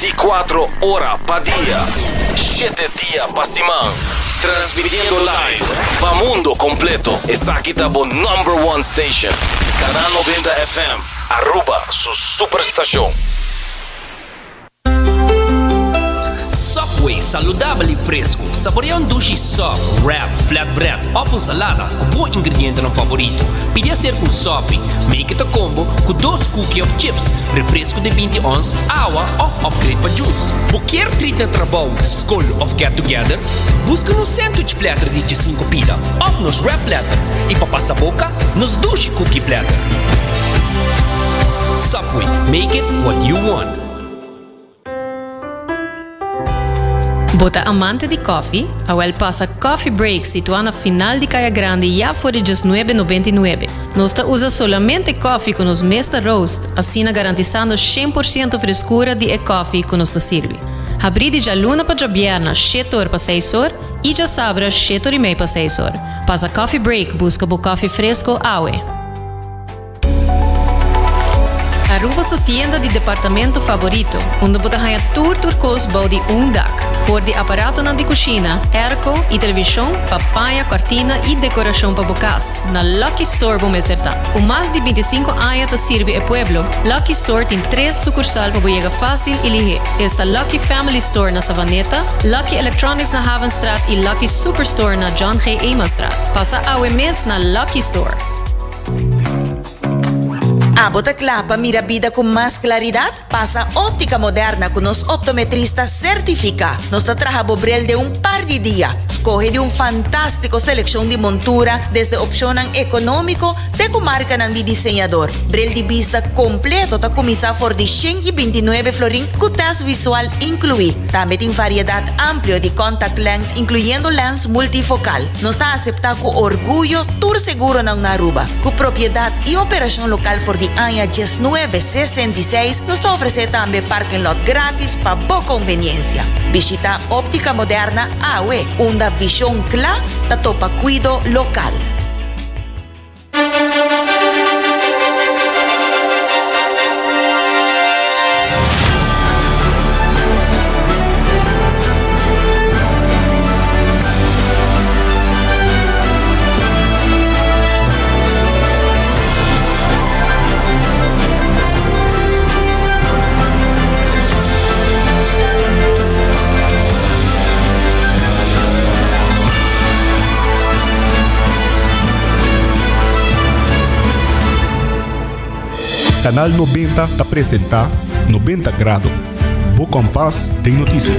24 ora pa dia, shete dia pa siman. Transmitiendo live pa mundo completo. Esaki ta bo number one station. Canal 90 FM, Aruba su superstacion. Subway, saludabel y fresco. Saborea un dushi sub, wrap, flatbread of un salada cu bo ingredientenan favorito. Pidi hacer un sopi, make it a combo cu dos cookie of chips, refresco di 20 ons, awa of upgrade pa juice. Bo kier treat na trabou, scol of get together? Busca nos sandwich platter di 15 pida of nos wrap platter y pa pasa boca, nos dushi cookie platter. Subway, make it what you want. Bo ta amante di koffie? Awel pasa Coffee Break situá na final di Kaya Grandi ya for di diesnuebe nobenta i nuebe. Nos ta usa solamente koffie ku nos mes ta roast, asina garantisando 100% freskura di e koffie ku nos ta sirbi. Habrí di djaluna pa djabièrna shete or pa seis or i djasabra shete or i mei pa seis or. Pasa Coffee Break buska bo koffie fresko awe. Aruba su tienda di departamento favorito, unda bo ta haña tur tur kos bou di un dak. For di aparatonan di kushina, airco i televishon pa paña, kòrtina i dekorashon pa bo kas, na Lucky Store bo mester ta. Ku mas di 25 aña ta sirbi e pueblo, Lucky Store tin tres sukursal pa bo yega fásil i lihé. Esta Lucky Family Store na Savaneta, Lucky Electronics na Havenstraat i Lucky Superstore na John G. Emastraat. Pasa awe mes na Lucky Store! Abo ta kla pa mira bida ku mas klaridat? Pasa Óptica Moderna ku nos optometrista sertifiká. Nos ta traha bo bril den un par di dia. Skohe di un fantástiko selekshon di montura, desde opshonnan ekonómiko te ku markanan di diseñador. Bril di bista kompleto ta kuminsá for di 129 florin ku tèst visual inkluí. Tambe tin variedat amplio di contact lens inkluyendo lens multifokal. Nos ta aseptá ku orguyo tur seguronan na Aruba. Ku propiedat i operashon lokal for di aña diesnuebe sesenta i seis, nos ta ofresé tambe parking lot gratis pa bo konveniensia. Bishitá Óptica Moderna awe, unda vishon kla ta topa kuido lokal. Canal 90 ta presenta 90 Grado, bo kompas den noticia.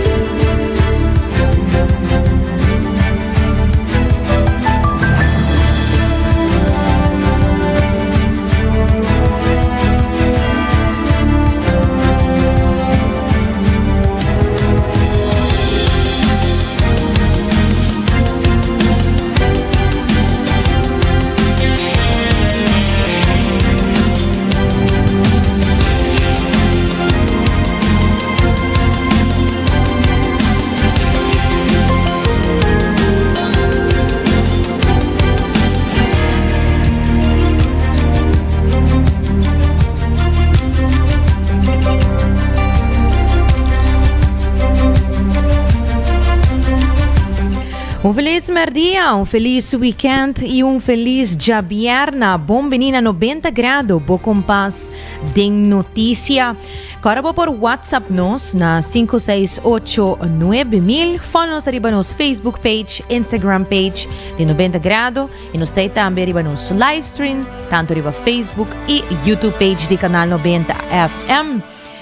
Un feliz merdia, un feliz weekend y un feliz djabierna. Bon bini na 90 Grado, bo kompas den noticia. Kora bo por WhatsApp nos na 568 9000. Follow nos ariba nos Facebook page, Instagram page di 90 Grado. Y nos ta tambe ariba nos live stream, tanto ariba Facebook y YouTube page di Canal 90 FM.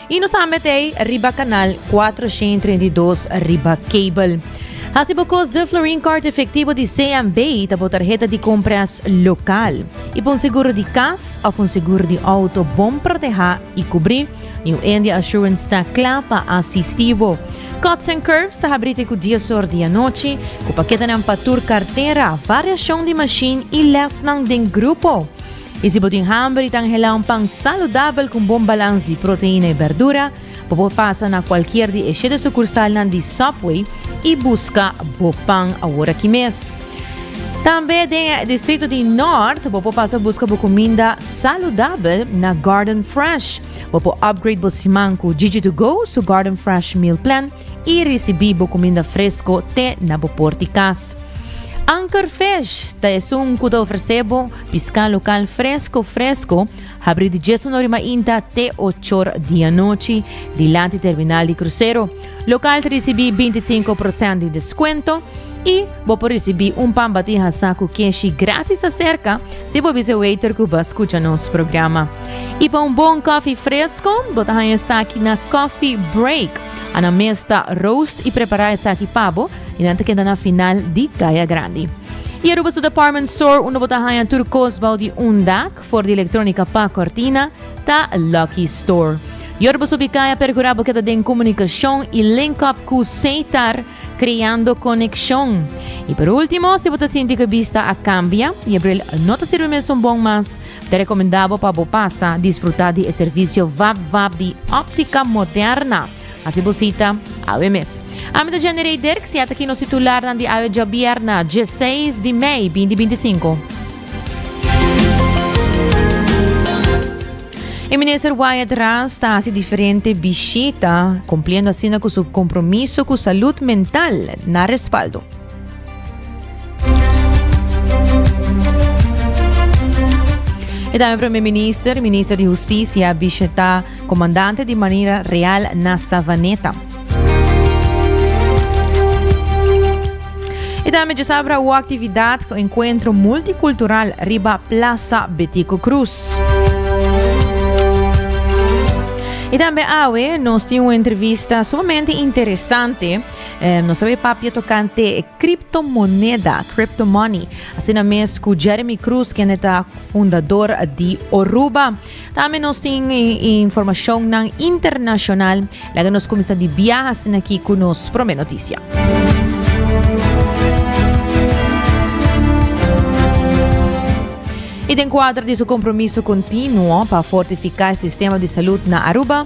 Y nos tambe ta riba canal 432 riba cable. Hasi bo cos de Florin Card efectivo di CMB ta bo tarjeta di compras local. Y pa un seguro di cas of un seguro di auto bon proteha y cubri, New India Assurance ta cla pa asisti bo. Cuts and Curves ta habri te cu 10 or di anochi, cu paketenan pa tur cartera, variacion di machine y lesnan den grupo. Y si bo tin hamber y ta anhela un pan saludabel cu un bon balans di proteina y berdura, bo por pasa na cualkier di e shete sucursalnan di Subway y busca bo pan awor aki mes. Tambe den distrito di Noord bo por pasa busca bo cuminda saludabel na Garden Fresh. Bo por upgrade bo siman cu Gigi to Go su Garden Fresh Meal Plan y ricibi bo cuminda fresco te na bo porti cas. Anchor Fish ta esun cu ta ofrece bo pisca local fresco fresco habri di djesunor di mainta te ochor di anochi dilanti terminal di crucero. Local ta ricibi 25 procent di descuento y bo por ricibi un pan bati hasa cu keshi gratis acerca si bo bisa e waiter cu bo a scucha nos programa. Y pa un bon koffie fresco, bo ta haña esaki na Coffee Break. Ana mes ta roast y prepara esaki pa bo y nan ta keda na final di Caya Grandi. Y Aruba su department store unda bo ta haña tur cos bou di un dak, for di electronica pa cortina, ta Lucky Store. Yorba su bicaya percura bo keda den comunicacion y link up cu Seitar, creando conexion. Y por ultimo, si bo ta sinti cu e bista a cambia y e bril no ta sirbi mesun bon mas, Ta recomenda bo pa bo pasa disfruta di e servicio Vap Vap di Optica Moderna. Haci bo cita awe mes. Ami ta Jenny Ray Dirks y ata aki nos titularnan di awe djabierna 16 di mei 2025. E minister Wyatt Ras ta haci diferente bishita, cumpliendo asina cu su compromiso cu salud mental na respaldo. E tambe Prome Minister y Minister di Husticia a bishita Comandante di Marina Real na Savaneta. E tambe djasabra hubo actividad cu encuentro multicultural riba Plaza Betico Croes. Y tambe awe nos tin un entrevista sumamente interesante. Nos ta bay papia tocante e criptomoneda, crypto money. Asina mes cu Jeremy Cruz, kende ta fundador di Oruba. Tambe nos tin informacionnan internacional. Laga nos cuminsa di biaha asina aki cu nos prome noticia. Y den cuadro di su compromiso continuo pa fortifica e sistema di salud na Aruba,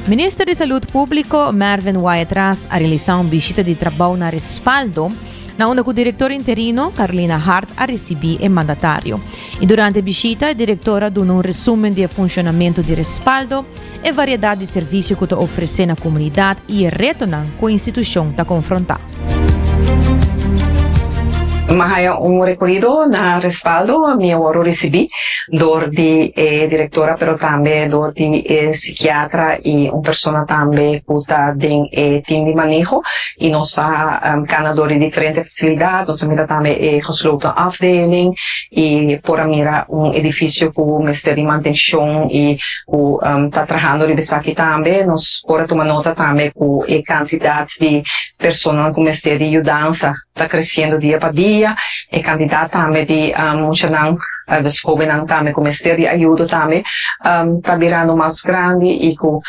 Minister di Salud Público, Mervin Wyatt-Ras a realisá un bishita di trabou na Respaldo, na unda ku direktor interino, Carolina Hart a risibí e mandatario. I durante e bishita e direktor a duna un resumen di e funshonamentu di Respaldo, e variedat di servisio ku ta ofresé na komunidat i e retonan ku e institushon ta konfrontá. Mi a haya un rekorido na Respaldo, mi a wòrdu risibí dor di e direktora pero tambe dor di e sikiatra i un persona tambe ku ta den e tim di maneho i nos a kana dor di diferente fasilidat, nos a mira tambe e gesloten afdeling i por a mira un edifisio ku mester di mantenshon i ku ta trahando riba esaki tambe. Nos por a tuma nota tambe ku e kantidat di Personanan ku mester di yudansa ta kresiendo dia pa dia. E kantidat tambe di muchanan, dus hóbennan tambe ku mester di ayudo tambe ta birando mas grandi i ku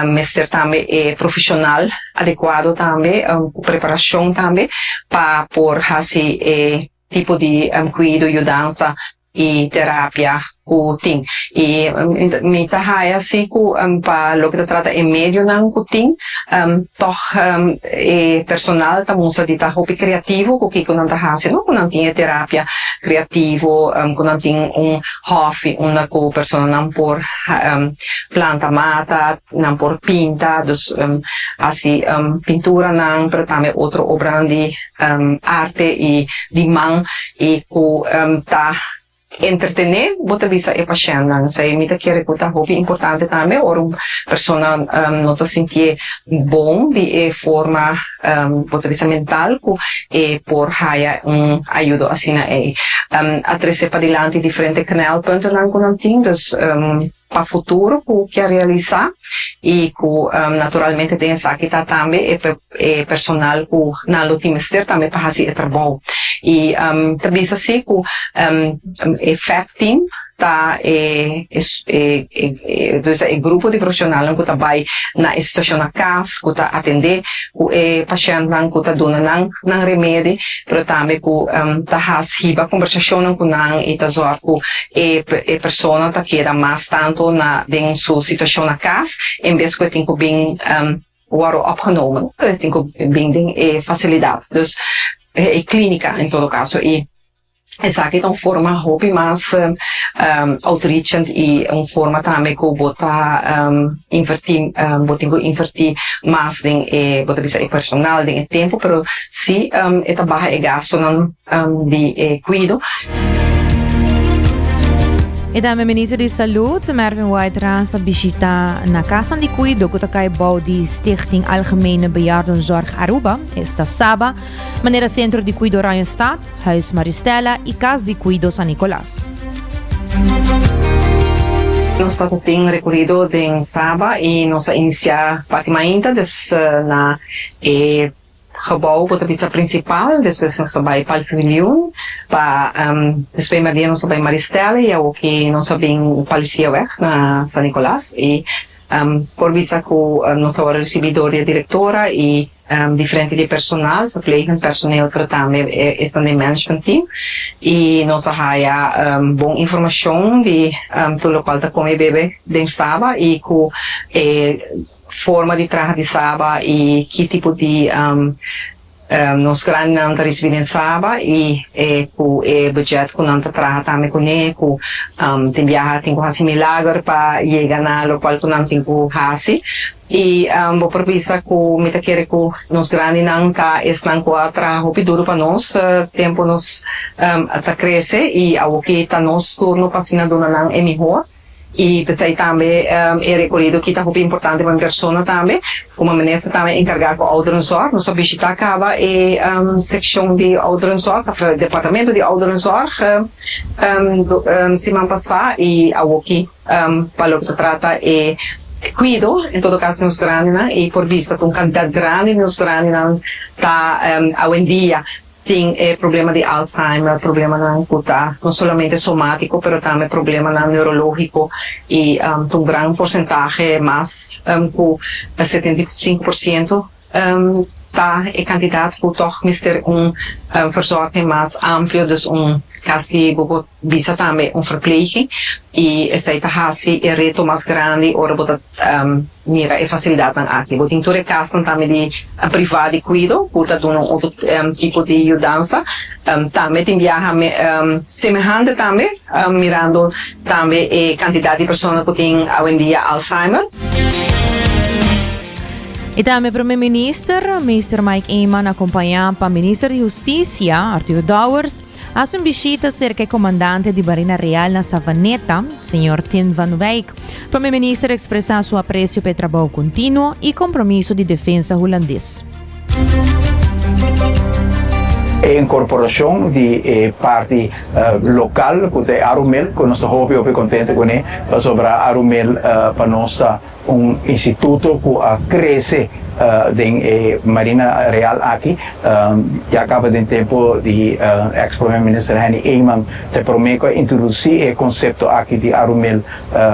mester tambe e profeshonal adekuado tambe, ku preparashon tambe pa por hasi e tipo di kuido, yudansa i terapia ku tin. I mi ta haya si ku pa loke ta trata e medionan ku tin, tòg e personal ta mustra di ta hopi kreativo ku kiko nan ta hasi, no? Ku nan tin e terapia kreativo, ku nan tin un hòfi unda ku personanan por planta mata, nan por pinta, dus hasi pinturanan, pero tambe otro obranan di arte i di man i ku ta entretené bo ta bisa e pashèntnan. Esei mi ta kere ku ta hopi importante tambe ora un persona no ta sintié bon di e forma bo ta bisa mental ku e por haya un ayudo asina ei. A trese padilanti diferente knelpuntennan ku nan tin dus. pa futuro ku ke a realisá i ku naturalmente den esaki ta tambe e e personal ku nan lo tin mester tambe pa hasi e trabou. I ta bisa si ku e fact team ta e e e e grupo di profeshonalnan ku ta bai na e situashon na kas ku ta atendé ku e pashèntnan ku ta duna nan nan remedi pero tambe ku ta hasi hiba kombersashonnan ku nan i ta zòrg ku e e persona ta keda mas tantu na den su situashon na kas en bes ku e tin ku bin wòrdu opgenomen, e tin ku bin den e fasilidat, dus e klínika en todo kaso i. Esaki ta un forma hopi mas outreachend i un forma tambe ku bo ta invertí, bo tin ku invertí mas den e, bo ta bisa e personal, den e tempu, pero si e ta baha e gastunan di e kuido. E tambe Minister di Salud, Mervin Wyatt Ras a bishita na kasnan di kuido ku ta kai bou di Stichting Algemene Bejaardenzorg Aruba, esta SABA, manera Sentro di Kuido Oranjestad, Huis Maristella y Cas di Cuido San Nicolas. Nos ta tin recorido den Saba y nos a inicia parti mainta des na e gebouw cu ta bisa principal, despues nos ta bay Paviljoen pa despues merdia nos ta bay Maristella y awoki nos a bin Palisiaweg na San Nicolas y por bisa cu nos awor a ricibi door di e directora y Diferente di personal, verplegend personeel pero tambe esnan den management team y nos a haya bon informacion di tur locual ta come y bebe den Saba y cu e forma di traha di Saba y ki tipo di nos grandinan ta ricibi den Saba y e cu e budget cu nan ta traha tambe cune cu tin biaha tin cu haci milager pa yega na locual cu nan tin cu haci. I bo por bisa ku mi ta kere ku nos grandinan ta esnan ku a traha hopi duru pa nos tempu nos ta krese i awoki ta nos turno pa asina duna nan e mihor. I p'esei tambe e rekorido aki ta hopi importante pa mi persona tambe. Komo minister tambe enkargá ku ouderenzorg nos a bishitá kaba e sekshon di ouderenzorg òf e departamento di ouderenzorg siman pasá i awoki. Pa loke ta trata e kuido, en todo kaso nos grandinan, i por bisa ku un kantidat grandi di nos grandinan ta awendia tin e problema di Alzheimer, problemanan ku ta no solamente somátiko pero tambe problemanan neurológiko i ta un gran porsentahe mas ku 75 por siento ta e kantidat ku tòg mester un verzorging mas amplio, dus un kasi bo por bisa tambe un verpleging i esei ta hasi e reto mas grandi ora bo ta mira e fasilidatnan aki. Bo tin tur e kasnan tambe di privá di kuido ku ta duna un otro tipo di yudansa. Tambe tin biaha semehante tambe mirando tambe e kantidat di persona ku tin awendia Alzheimer. I tambe Prome Minister, Mister Mike Eman acompaña pa Minister di Husticia, Arturo Dowers, haci un bishita cerca e comandante di Marina Real na Savaneta, señor Tim van Wijk. Prome Minister expresa su aprecio pa e trabou continuo y compromiso di defensa Hulandes. E incorporacion di e parti local cu ta e Arumel, cu nos ta hopi hopi contento cune, pasobra Arumel pa nos ta Un instituto cu a crece den e Marina Real aki ya caba den tempo di ex Prome Minister Henny Eman ta e prome cu a introduci e concepto aki di Arumel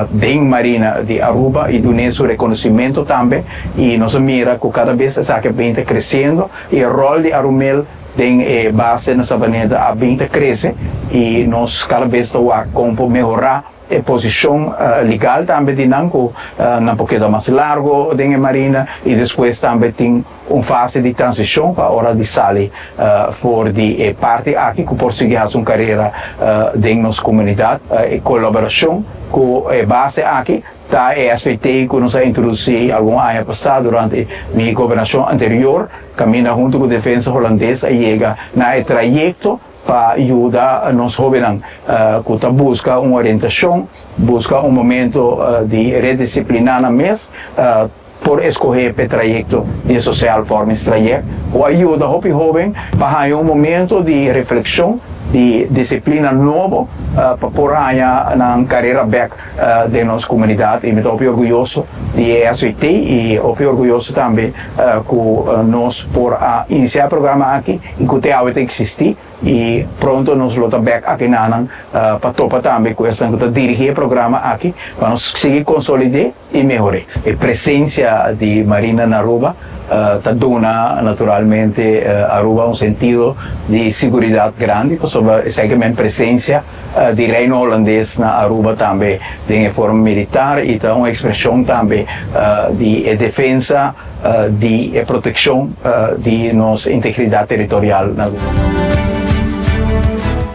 den Marina di Aruba y dun'e su reconocimento tambe y nos a mira cu cada bes esaki a bin ta creciendo y e rol di Arumel den e base na Sabaneta a bin ta crece y nos cada bes ta wak con por mehora E posishon legal tambe di nan ku nan por keda mas largo den e marina i despues tambe tin un fase di transishon pa ora di sali for di e parti aki ku por sigui hasi un karera den nos komunidat. E kolaborashon ku e base aki ta e SVT ku nos a introdusí algun aña pasá durante mi gobernashon anterior kaminda huntu ku Defensa Holandes a yega na e trayekto pa yuda nos hóbennan ku ta buska un orientashon, buska un momento di redisipliná nan mes, por eskohé p'e trayekto di e Sociaal Vormingstraject ku a yuda hopi hóben pa haña un momento di reflekshon, di disiplina nobo pa por haña nan karera bèk den nos komunidat. I mi ta hopi orguyoso di e SVT i hopi orguyoso tambe ku nos por a inisiá e programa aki. I ku te awe ta eksistí i pronto nos lo ta bèk aki nanan pa topa tambe ku esnan ku ta dirigí e programa aki pa nos sigui konsolid'é i mehor'é. E presensia di Marina na Aruba ta duna naturalmente Aruba un sentido di siguridat grandi pasobra esei ke men presensia di Reino Holandes na Aruba tambe den e forma militar i ta un ekspreshon tambe di e defensa di e protekshon di nos integridat teritorial na Aruba.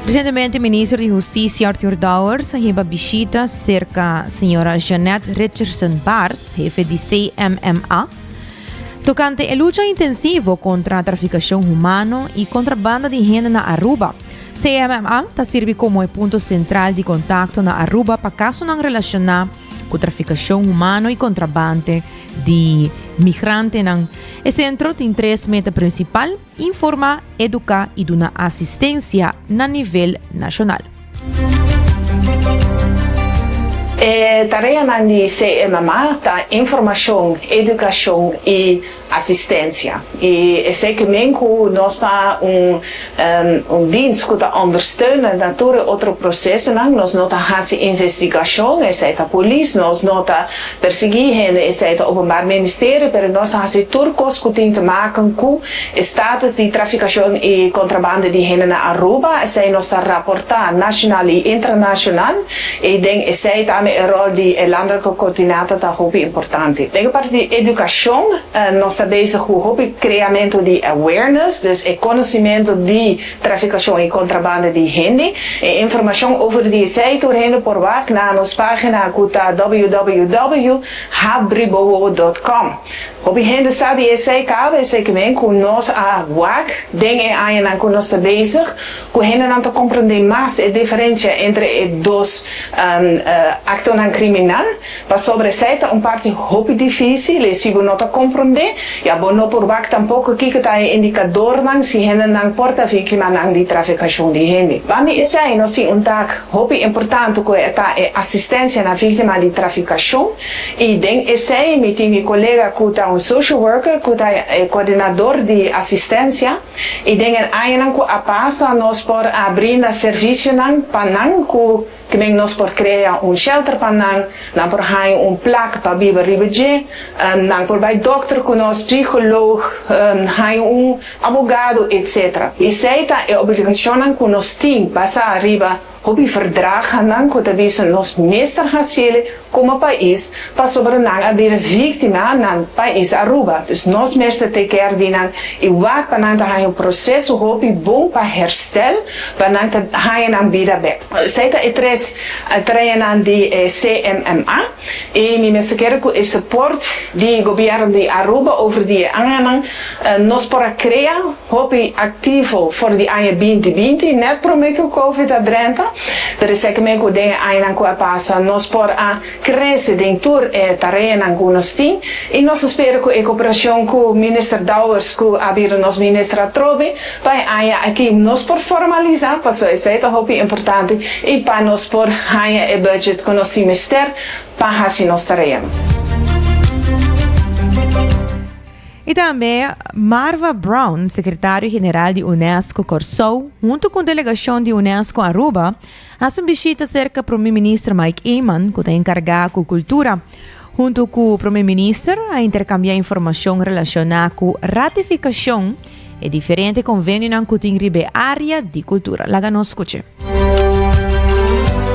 Recientemente Minister di Husticia Arthur Dowers a hiba bishita cerca Sra. Jeanette Richardson Baars, hefe di CMMA, tocante e lucha intensivo contra traficacion humano y contrabanda di hende na Aruba. CMMA ta sirbi como e punto central di contacto na Aruba pa casonan relaciona cu traficacion humano y contrabante di migrantenan. E centro tin tres meta principal, informa, educa y duna asistencia na nivel nacional. E tareanan di CMMA ta informashon, edukashon i asistensia. I esei ke men ku nos ta un un dienst ku ta ondersteunen na tur e otro prosesonan. Nos no ta hasi investigashon, esei ta polis, nos no ta persiguí hende, esei ta Openbaar Ministerio, pero nos ta hasi tur kos ku tin te maken ku E status di trafikashon i kontrabanda di hende na Aruba, esei nos ta raportá nashonal i internashonal i den esei tambe e ròl di e Landelijke Coördinator ta hopi importante. Den e parti di edukashon nos ta bezig ku hopi kreamentu di awareness, dus e konosimentu di trafikashon i kontrabanda di hende. E informashon over di esei tur hende por wak na nos página ku ta www habribowo dot com. Hopi hende sa di esei kaba, esei ke men ku nos a wak den e añanan ku nos ta bezig, ku hendenan ta komprendé mas e diferensia entre e dos aktonan kriminal, pasobra esei ta un parti hopi difísil i si bo no ta komprendé, ya bo no por wak tampoko kiko ta e indikadornan si hendenan por ta víktimanan di trafikashon di hende. Banda di esei nos tin un tak hopi importante ku e ta e asistensia na víktima di trafikashon. I den esei mi tin mi kolega ku ta un social worker ku ta e koordinador di asistensia i den e añanan ku a pasa nos por a brinda servisionan pa nan ku kimen nos por krea un shelter pa nan, nan por haña un plak pa biba riba dje, nan por bai dokter ku nos, psikoloog, haña un abogado etc. Esei ta e obligashonnan ku nos tin basá riba Hopi verdraganan ku ta bisa nos mester hasiele komo pais pasobra nan a bira víktima nan pais Aruba. Dus nos mester take care di nan i wak pa nan ta haña un proseso hopi bon pa herstel pa nan ta haña nan bida bek. Esei ta e tres tareanan di e CMMA i mi mester kere ku e support di gobierno di Aruba over di e añanan nos por a krea Hopi aktivo for di aña binti binti, nèt promé ku Covid a drenta, pero esaki men ku den e añanan ku a pasa nos por a krese den tur e tareanan ku nos tin i nos ta spera ku e koperashon ku Minister Dowers ku a bira nos minister atrobe pa e aña aki nos por formalisá pasobra esei ta hopi importante i pa nos por haña e budget ku nos tin mester pa hasi nos tareanan. I tambe Marva Brown, sekretario general di unesco Kòrsou, huntu ku un delegashon di unesco Aruba, hasi un bishita serka Prome Minister Mike Eman, ku ta enkargá ku kultura. Huntu ku Prome Minister a interkambiá informashon relashoná ku ratifikashon e diferente konvenionan ku tin riba e área di kultura. Laga nos skuch'é.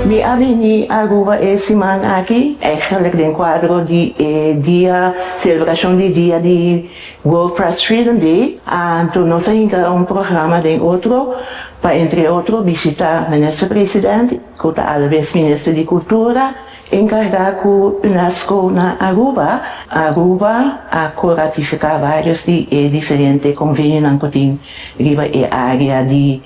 Mi a bini Aruba e siman aki, eigenlijk den kuadro di e dia, selebrashon di dia di World Press Freedom Day. Anto nos a hinka un programa den otro pa entre otro bishita Minister President, ku ta alabes Minister di Kultura, enkargá ku UNESCO na Aruba. Aruba a ko-ratifiká vários di e diferente konvenionan ku tin riba e área di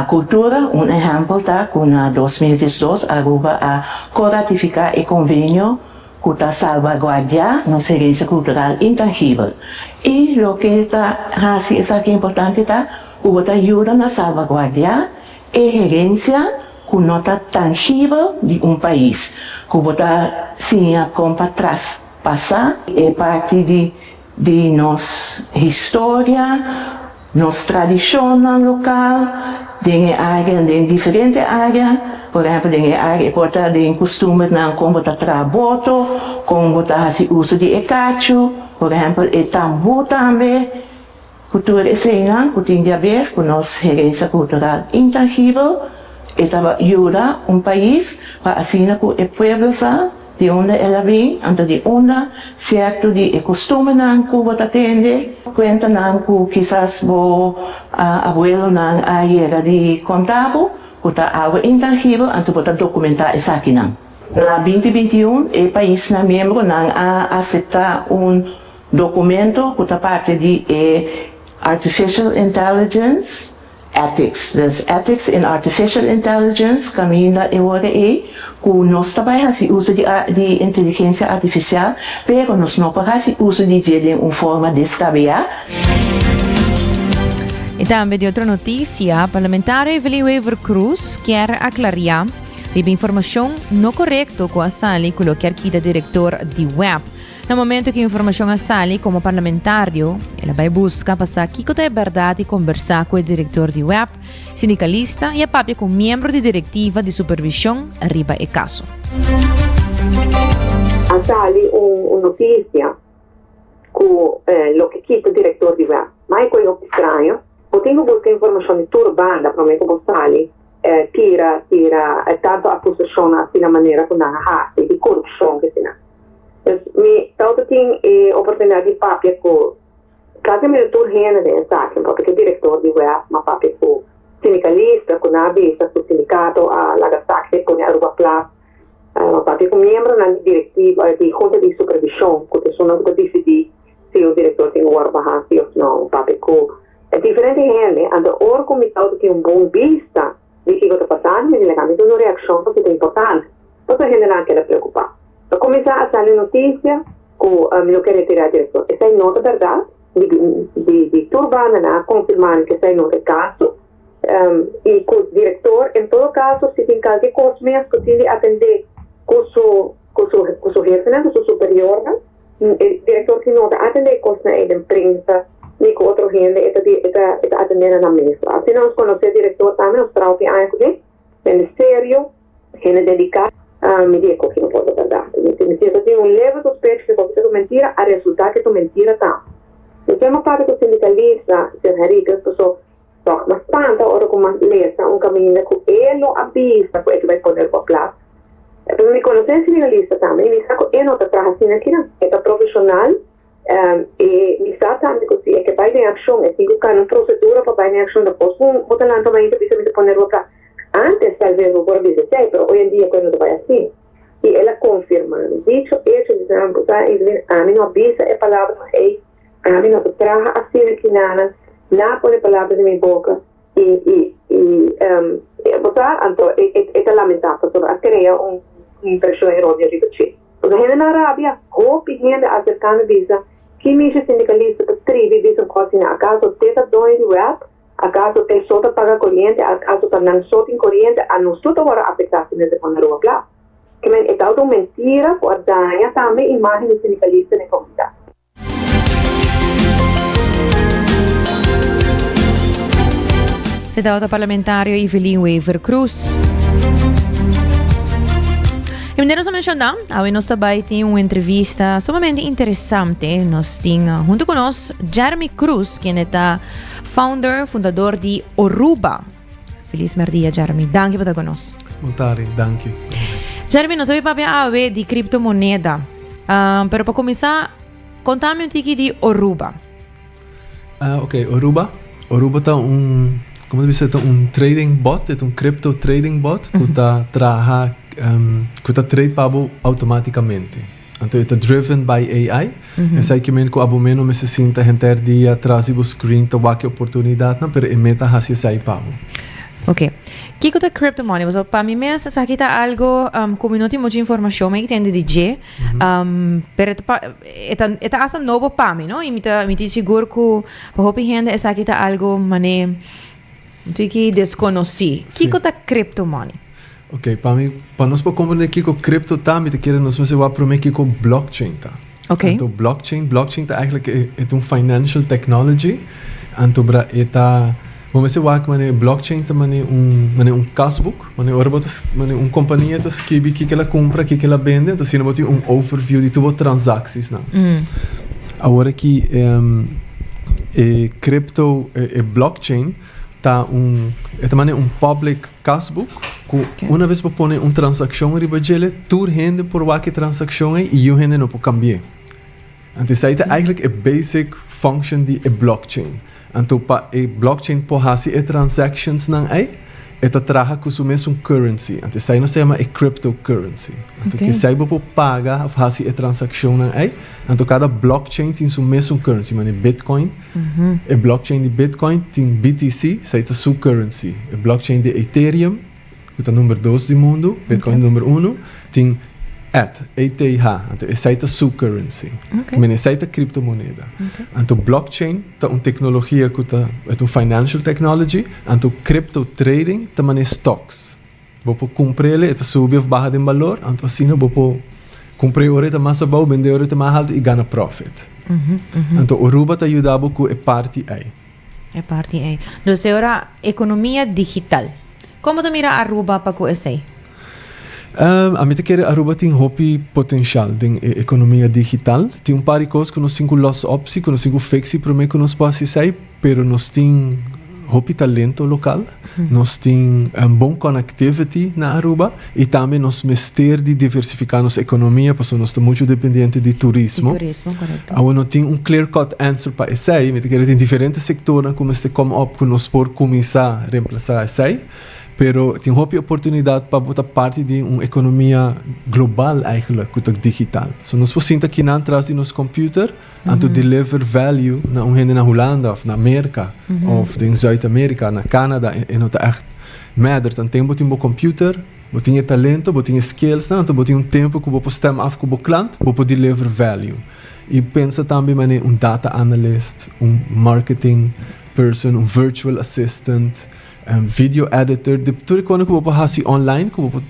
Kultura, Un ehèmpel ta ku na 2012 Aruba a ko-ratifiká e konvenio ku ta salbaguardiá nos herensia kultural intangibel. I loke ta hasi esaki importante ta ku bo ta yuda na salbaguardiá e herensia ku no ta tangibel di un pais, ku bo ta siña kon pa traspasá e parti di di nos historia, Nos tradishonnan lokal den e área, den diferente área, por ehèmpel den e área e por ta den kustumbernan kon bo ta traha boto, kon bo ta hasi uso di e kachu, por ehèmpel e tambú tambe, ku tur eseinan ku tin di aber ku nos herensia kultural intangibel, e ta yuda un pais pa asina ku e pueblo sa Di unda el a bin, anto di unda sierto di e kustumbernan ku bo ta tende, kuentanan ku kisas bo abuelonan a yega di konta bo. ku ta algu intangibel anto bo ta dokumentá esakinan. Na binti 21 e paisnan miembronan a aseptá un dokumento ku ta papia di e Artificial Intelligence Ethics, dus Ethics in Artificial Intelligence, kaminda e ora ei ku nos ta bai hasi uso di di inteligensia artifisial, pero nos no por hasi uso di dje den un forma deskabeyá. Y tambe di otro noticia, parlamentario Evelyn Wever-Croes kier aclaria riba informacion no corecto cu a sali cu lo kier kita director di web. Na momento cu informacion a sali como parlamentario, el a bay busca pa sa kico ta e berdad y conversa cu e director di web, sindicalista y a papia cu miembro di directiva di supervision riba e caso. A sali un noticia cu loke kita director di web. Ma e coy hopi straño. Bo tin cu busca informacion di tur banda prome cu bo sali tira tira tanto acusacion asina manera cu nan a haci di corupcion kesina. Dus mi tawata tin e oportunidad di papia cu casi medio tur hende den esaki. Mi papia cu e director di web, mi a papia cu sindicalista cu nan a bisa cu sindicato a laga sa ke pone Aruba plat. Mi a papia cu miembronan di directiva di junta di supervision cu ta esunnan cu ta dicidi si un director tin cu worde baha si of no. Mi papia cu diferente hende. Anto ora cu mi tawata tin un bon bista di kico ta pasando mi di laga mi duna un reaccion pasobra ta importante. Pasobra hendenan a keda preocupa. A cuminsa a sali noticia cu mi lo ke retira director. Esai no ta berdad. Di di tur banda nan a confirma mi cu esai no ta e caso. Y cu director en todo caso si tin calke cos mes cu tin di atende cu su cu su cu su hefenan, cu su superiornan, e director si no ta atende e cosnan ey den prensa ni cu otro hende, e ta e ta e ta atende na nan mes. Asina nos conoce director tambe, nos traha hopi aña cu ne, hende serio. Hende dediká mi di e koki no por ta bèrdat. Mi si mi ta tin un leve sospecho ku e koki ta un mentira, a resultá ku e ta un mentira tambe. Mi forma parti ku sindikalista, señor Henriquez, paso tòg mas spanta ora ku mas lesa un kaminda ku e lo a bisa ku e ke bai pone riba plas. Pasobra mi konosé e sindikalista tambe i mi sa ku e no ta traha asina akinan. E ta profeshonal i mi sa tambe ku si e ke bai den akshon e tin ku kana un prosedura pa bai den akshon. Ta kos ku bo ta lanta mainta bisa mi ta pone riba plas. Antes tal vez bo por a bisa esei, pero hoy en dia koe no ta bai asina. I el a konfirmá mi. Dicho, hecho, mi sa bo sa, Evelyn, ami no a bisa e palabranan ei, ami no ta traha asina kinanan, na a pone palabra den mi boka, i, i, i, bo sa, anto e, e, e ta lamentá pasobra a krea un impreshon eróneo riba dje. Pasobra hendenan rabia, hopi hende a aserká mi bisa, Ki mishi sindikalista ta tribi bisa un kos asina? Akaso te ta doño di web? Akaso te so ta paga koriente? Akaso ta nan so tin koriente? A nos tur ta wòrdu afektá si mester pone Aruba plat. Ke men e tabata un mentira ku a daña tambe imágen di sindikalista den komunidat. Se tabata parlamentario Evelyn Wever-Croes. Y manera nos a menciona, awe nos ta bay tin un entrevista sumamente interesante. Nos tin hunto cu nos Jeremy Cruz, quien ta Founder, fundador di Oruba. Feliz merdia, Jeremy. Danki pa ta con nos. Bon tarde, danki. Jeremy, nos a papia awe di criptomoneda. Um, pero pa cuminsa, contame un tiki di Oruba. Uh, ok, Oruba. Oruba ta un, como te bisa, ta un trading bot, het un crypto trading bot, ku ta traha, um, ku ta trade pa bo automaticamente. Anto e ta driven by AI. Esei ke men ku abo men no mester sinta henter dia tras di bo screen ta wak e oportunidatnan, pero e men ta hasi esei pa bo. Ok. Kiko ta crypto money? Pasobra pa mi mes esaki ta algo ku mi no tin mucho informashon, mi a tende di dje, pero e ta pa e ta e ta asta nobo pa mi, no? I mi ta mi tin sigur ku pa hopi hende esaki ta algo mane un tiki deskonosí. Kiko ta crypto money? Ok, pa mi, pa nos por comprende kiko crypto ta, mi ta kere nos mester wak prome kiko blockchain ta. Ok. Anto blockchain, blockchain ta eigenlijk e, e ta un financial technology, anto bra e ta, bo mester wak mane blockchain ta mane un, mane un kasboek, mane ora bo ta, mane un kompania ta skibi kiko el a kumpra, kiko el a bende, anto asina bo tin un overview di tur bo transaksiesnan. Awor aki e crypto, e blockchain ta un, e ta mane un public Kasboek, ku una bes bo pone un transakshon riba djele, tur hende por wak e transakshon ei i yu hende no por kambi'é. Anto esei ta eigenlijk e basic function di e blockchain. Anto pa e blockchain por hasi e transactionsnan ei, E ta traha ku su mesun currency. Anto esei nos ta yama e cryptocurrency. Anto ku esei bo por paga òf hasi e transakshonnan ei. Anto kada blockchain tin su mesun currency, manera Bitcoin. E blockchain di Bitcoin tin BTC, esei ta su currency. E blockchain di Ethereum, ku ta number dos di mundu, Bitcoin ta number uno, tin ETH, ETH, anto esei ta su currency. Manera esei ta criptomoneda. Anto blockchain ta un tecnologia cu ta e ta un financial technology, anto crypto trading ta manera stocks. Bo por cumprele, e ta subi of baha den balor, anto asina bo por cumpr'e ora e ta mas abou, bende ora e ta mas halto y gana profit. Anto Aruba ta yuda bo cu e parti ey. E parti ey. Dus e ora economia digital. Con bo ta mira Aruba pa cu esey? Ami ta kere Aruba tin hopi potencial den e economia digital. Tin un par di cos cu nos tin cu los op si, cu nos tin cu fix si prome cu nos por haci esey, pero nos tin hopi talento local, nos tin bon connectivity na Aruba y tambe nos mester di diversifica nos economia pasobra nos ta mucho dependiente di turismo. Di turismo, corecto. Awor no tin un clear cut answer pa esey, mi ta kere tin diferente sectornan cu mester come up cu nos por cuminsa reemplaza esey. Pero tin hopi oportunidad pa bo ta parti di un economia global eigenlijk cu ta digital. So nos por sinta kinan tras di nos computer anto deliver value na un hende na Hulanda of na Merca of den Zuid America, na Canada e no ta echt matter. Tanten bo tin bo computer, bo tin e talento, bo tin e skillsnan anto bo tin un tempo cu bo por stem af cu bo klant, bo por deliver value. Y pensa tambe manera un data analyst, un marketing person, un virtual assistant. Video editor, di tur e kosnan ku bo por hasi online, ku bo por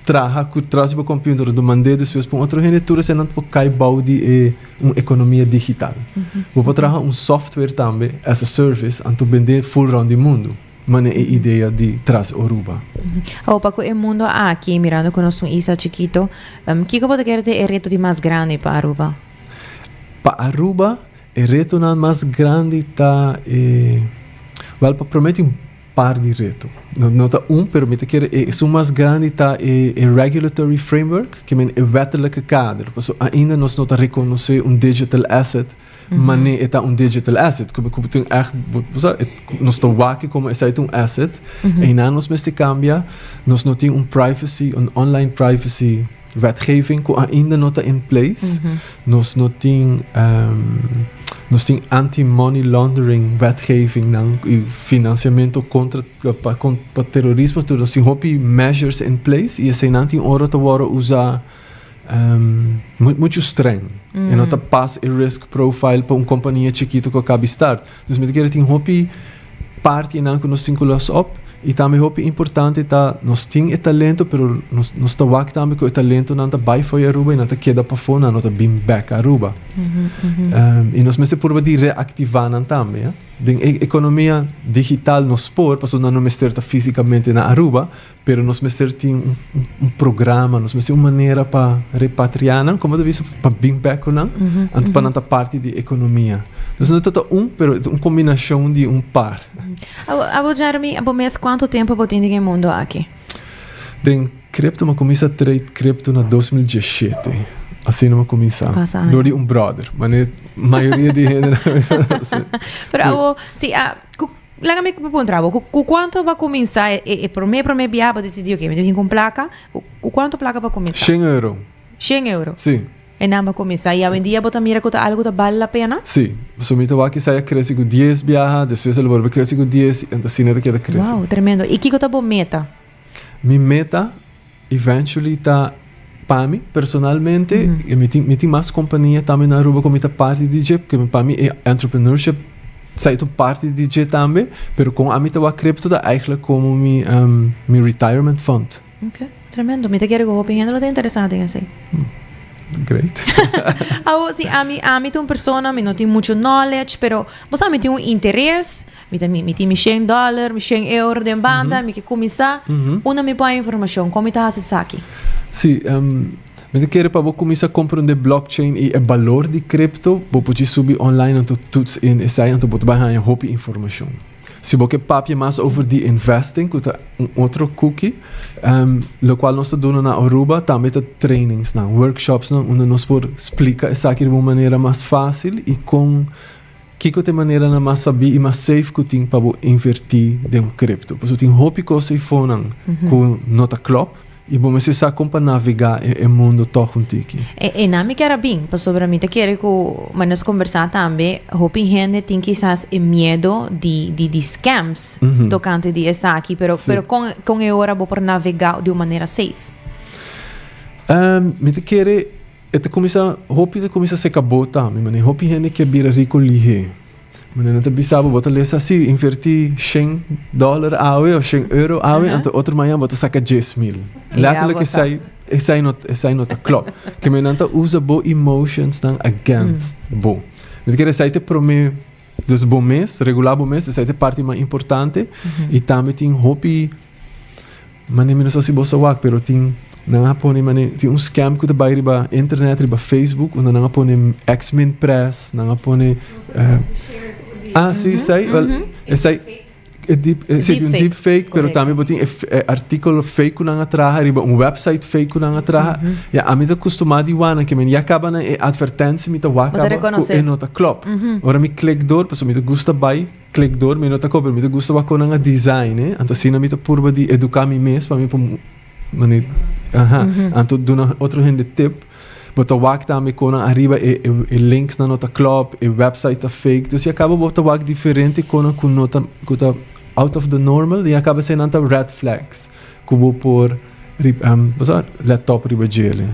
traha ku tras di bo computer anto mand'é despues pa un otro hende, tur eseinan por kai bou di e un ekonomia digital. Bo por traha un software tambe as a service anto bend'é ful rònt di mundu, manera e idea di tras Oruba. Awor pa ku e mundo aki, mirando ku nos un isla chikito, kiko bo ta kere ta e reto di mas grandi pa Aruba? Pa Aruba E retonan mas grandi ta e, wel pa prome tin un par di reto. No, no ta un, pero mi ta kere e esun mas grandi ta e, e regulatory framework, ke men e wettelijke kader. Paso ainda nos no ta reconoce un digital asset mane e ta un digital asset. Ku ku tin echt, bo sa, e, nos ta wak como esei ta un asset. Einan nos mester cambia. Nos no tin un privacy, un online privacy Wetgeving ku ainda no ta in place. Nos no tin nos tin anti money laundering wetgeving nan i financiamento kontra pa pa terorismo tur nos tin hopi measures in place i eseinan tin ora ta wòrdu usa muchu streng e no ta pas e risk profile pa un kompania chikitu ku a kabi start. Dus mi ta kere tin hopi partinan ku nos tin ku los op i tambe hopi importante ta nos tin e talento pero nos nos ta wak tambe ku e talentonan ta bai for di Aruba i nan ta keda pafó nan no ta bin bek Aruba. I nos mester purba di reaktivá nan tambe ya. Den e ekonomia digital nos por pasobra nan no mester ta físikamente na Aruba Pero nos mester tin un, un, un programa, nos mester un manera pa repatriá nan, como ta bisa, pa bin bek ku nan, mm -hmm, anto pa nan ta parti di ekonomia. Dus no ta un, pero un kombinashon di un par. Abo, abo Jeremy, abo mes kuantu tempo bo tin den e mundo aki? Den crypto, mi a kuminsá trade crypto na 2017. Asina mi a kuminsá. Pasa aña. Dor di un brother. Mane mayoria di hende. Pero abo, si, a, ku Laga mi puntra bo, ku kuantu bo a kuminsá e promé promé biaha bo disidí oke mi ta bin ku un plaka, ku kuantu plaka bo a kuminsá? Shen euro. Shen euro? Sí. E nan bo a kuminsá i awendia bo ta mira ku ta algu ku ta bal la pena? Sí. Pasobra mi ta wak kisai a krese ku dies biaha, despues el a bolbe krese ku dies i asina ta keda krese. Wow, tremendo. I kiko ta bo meta? Mi meta eventually ta pa mi personalmente, mm. mi tin mi tin mas compania tambe na Aruba ku mi ta parti di dje, porque pa mi e entrepreneurship sa un parti di dje tambe, pero kon ami ta wak crypto ta eigenlijk como mi um, mi retirement fund. Okay, tremendo. Mi ta kere ku hopi hende lo ta interesado den esei. Great. Awo, si ami, ami ta un persona, mi no tin mucho knowledge, pero bo sa mi tin un interes, Mi ta mi tin mi shen dòler, mi shen euro den banda, mi ke kuminsá. Unda mi por haña informashon? Kon mi ta hasi esaki? Sí, mi ta kere pa bo kuminsá komprondé blockchain i e balor di crypto, bo por djis subi online anto toets in esei anto bo ta bai haña hopi informashon. Si bo ke papia mas over di investing, ku ta un otro kuki, lokual nos ta duna na Aruba tambe ta trainingsnan, workshopsnan unda nos por splika esaki riba un manera mas fásil i kon. Kiko ta e maneranan mas sabí i mas safe ku tin pa bo invertí den un crypto? Pasobra tin hopi kos eifonan ku no ta klòp i bo mester sa kon pa navegá e mundo tòg un tiki. E nan mi kier a bin, pasobra mi ta kere ku manera nos kombersá tambe, hopi hende tin kisas e miedo di di di scams tokante di esaki, pero pero kon kon e ora bo por navegá di un manera safe? Mi ta kere E ta kuminsá, hopi ta kuminsá seka bo tambe, manera hopi hende ke bira riku lihé. Manera nan ta bisa bo, bo ta lesa si, invertí shen dòler awe òf shen euro awe, anto otro mañan bo ta saka 10,000. Letterlijk esei, esei no, esei no ta klòp. Ke men nan ta usa bo emotionsnan against bo. Mi ta kere esei ta e promé, dus bo mes, regulá bo mes, esei ta e parti mas importante. I tambe tin hopi. Mane mi no sa si bo sa wak pero tin nan a pone mane tin un scam ku ta bai riba internet riba Facebook unda nan a pone ex min press nan a pone ah si esei wel esei e deep si tin un deep fake pero tambe bo tin e artíkulo fake ku nan a traha riba un website fake ku nan a traha ya ami ta kustumá di wak nan ke men ya kaba nan e advertentie mi ta wak kaba ku e no ta klòp ora mi klik dor pasobra mi ta gusta bai. Klik door, mi no ta koper, mi ta gusta wak kon nan a design e, anto asina mi ta purba di eduká mi mes pa mi por mane, aha, anto duna otro hende tip. Bo ta wak tambe kon nan ariba e e links nan no ta klòp, e website ta fake, dus ya kaba bo ta wak diferente konan ku no ta ku ta out of the normal i a kaba esei nan ta red flags ku bo por bo sa let op riba djele.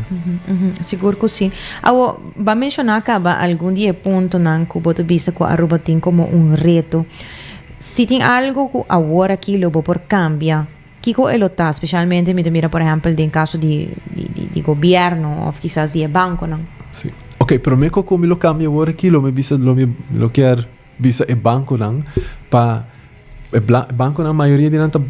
Sigur ku si. Awo, bo a menshoná kaba algun di e puntonan ku bo ta bisa ku Aruba tin komo un reto. Si tin algu ku awor aki lo bo por kambia, kiko e lo ta? Spesialmente mi ta mira por ehèmpel den kaso di di gobièrnu òf kisas di e bankonan. Si. Oké, promé ku mi lo kambia awor aki lo mi bisa lo mi lo kier Bisa e banconan pa e banconan mayoria di nan ta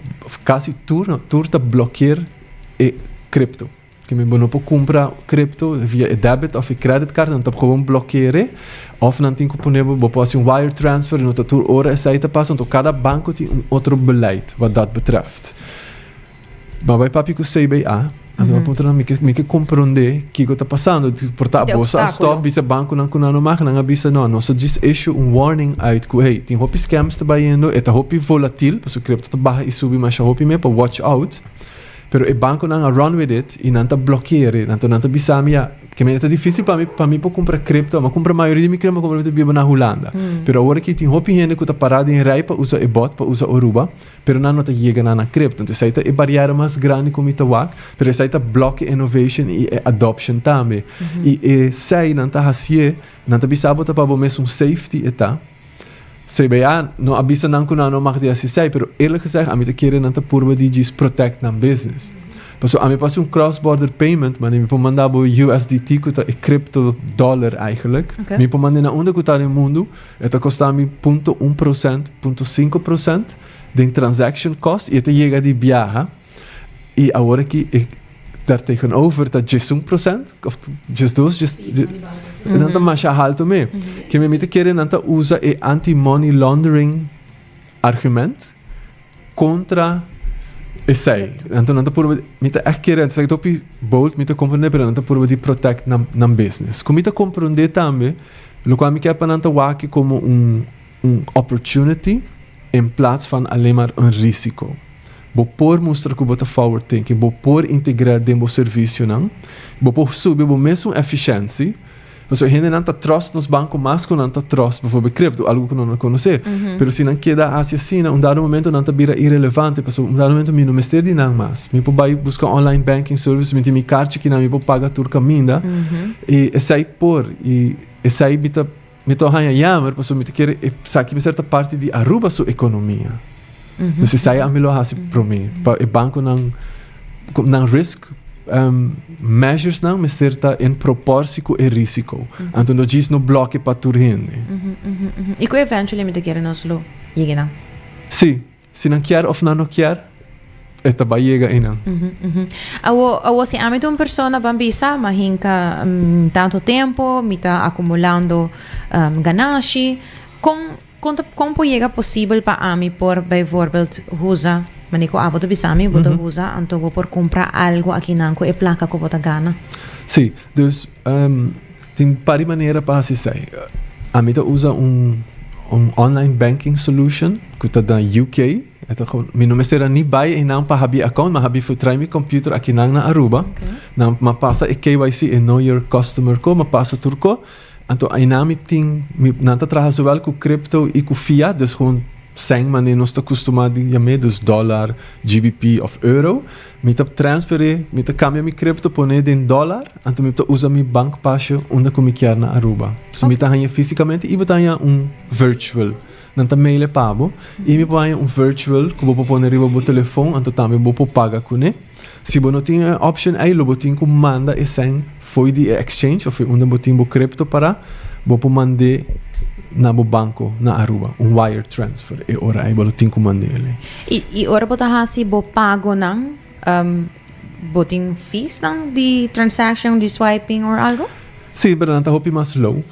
casi tur no tur ta blockeer e crypto. Ke men bo no por cumpra crypto via e debit of e credit card nan ta gewoon blockeer of nan tin cu pone bo bo por haci un wire transfer no ta tur ora esey ta pasa anto cada banco tin un otro beleid wat dat betreft. Ma bai papia ku CBA, anto mi a puntra nan, mi ke mi ke komprondé kiko ta pasando. Por ta Te boso a obstákulo. stòp bisa bankonan ku nan no mag, nan a bisa no, nos a djis issue un warning uit ku hey, tin hopi scams ta bayendo, e ta hopi volatil, pasobra crypto ta baha i subi masha hopi me, pa watch out. Pero e bankonan a run with it i nan ta blòkeer e. Anto nan ta bisa mi ya, ke mene ta difísil pa mi pa mi por kumpra crypto, mi a kumpra mayoria di mi crypto mi a kumpra mi ta biba na Hulanda. Pero awor aki tin hopi hende ku ta pará den rei pa usa e bot, pa usa Aruba. Pero nan no ta yega na nan crypto. Entonces esai ta e barriera mas grandi cu mi ta wak, pero esai ta block e innovation y e adoption tambe. Y esai nan ta hacié, nan ta bisa bo ta pa bo mes un safety e ta. CBA no a bisa nan cu nan no mag di haci esai, pero eerlijk gezegd ami ta kere nan ta purba di djis protect nan business. Pasobra ami por haci un cross border payment, mane mi por manda bo USDT cu ta e crypto dollar eigenlijk. Mi por manda na unda cu ta den mundo. E ta kosta mi punto un procent, punto sinku procent den transaction cost i e ta yega di biaha i awor aki e daar tegenover ta djesun procent of djesdos, djes, nan ta masha halto me. Ke mi mi ta kere nan ta usa e anti money laundering argument kontra esei. Anto nan ta purba, mi ta ègt kere, esaki ta hopi bold, mi ta komprondé, pero nan ta purba di protect nan, nan business. Ku mi ta komprondé tambe, lokual mi kier pa nan ta wak komo un, un opportunity en plaats van alleen maar un risico. Bo por mustra ku bo ta forward thinking, bo por integrá den bo servisionan, bo por subi bo mesun efficiency. Pasobra hendenan ta trust nos banco mas ku nan ta trust bijvoorbeeld crypto, algo ku nan no konosé. Pero si nan keda hasi asina, un dado momento nan ta bira irelevante, pasobra un dado momento mi no mester di nan mas. Mi por bai buska online banking service, mi tin mi karchi kinan, mi por paga tur kaminda. I esei por, i esei mi ta mi ta haña jammer, pasobra mi ta kere esaki mester ta parti di Aruba su ekonomia. Dus esei ami lo hasi promé, pa e bankonan nan risk measures nan mester ta en proportie ku e risiko. Anto no djis no bloke pa tur hende. I ku eventually mi ta kere nos lo yega nan. Si, si nan kier of nan no kier, e ta bai yega einan. Awo, awo si ami ta un persona ban bisa, mi a hinka tanto tempo, mi ta akumulando ganashi, kon Kon ta kon por yega posibel pa ami por bijvoorbeeld huza, manera ku abo ta bisa mi, bo ta huza, anto bo por kumpra algu akinan ku e plaka ku bo ta gana? Sí, dus tin par di manera pa hasi esei. Ami ta usa un un online banking solution ku ta na UK. E ta gewoon, mi no mester a ni bai einan pa habi account, ma habi trai mi computer akinan na Aruba. Nan ma pasa e KYC, e know your customer ko, ma pasa tur ko. Anto einan mi tin, mi, nan ta traha zowel ku crypto i ku fiat, dus gewoon sèn manera nos ta kustumá di yam'é, dus dòlar, GBP òf euro. Mi ta transferé, mi ta kambia mi crypto pone den dòlar, anto mi ta usa mi bankpasje unda ku mi kier na Aruba. So mi ta haña físikamente i bo ta haña un virtual. Nan ta mail e pa bo i mi por haña un virtual ku bo por pone riba bo telefon, anto tambe bo por paga kuné. Si bo no tin e option ei, lo bo tin ku manda e sèn fo'i di e exchange òf unda bo tin bo crypto pará, bo por mand'é na bo banko na Aruba, un wire transfer. E ora ei bo lo tin ku mand'é elei. I i ora bo ta hasi bo pagonan, bo tin feesnan di transaction, di swiping or algo? Sí, pero nan ta hopi mas low.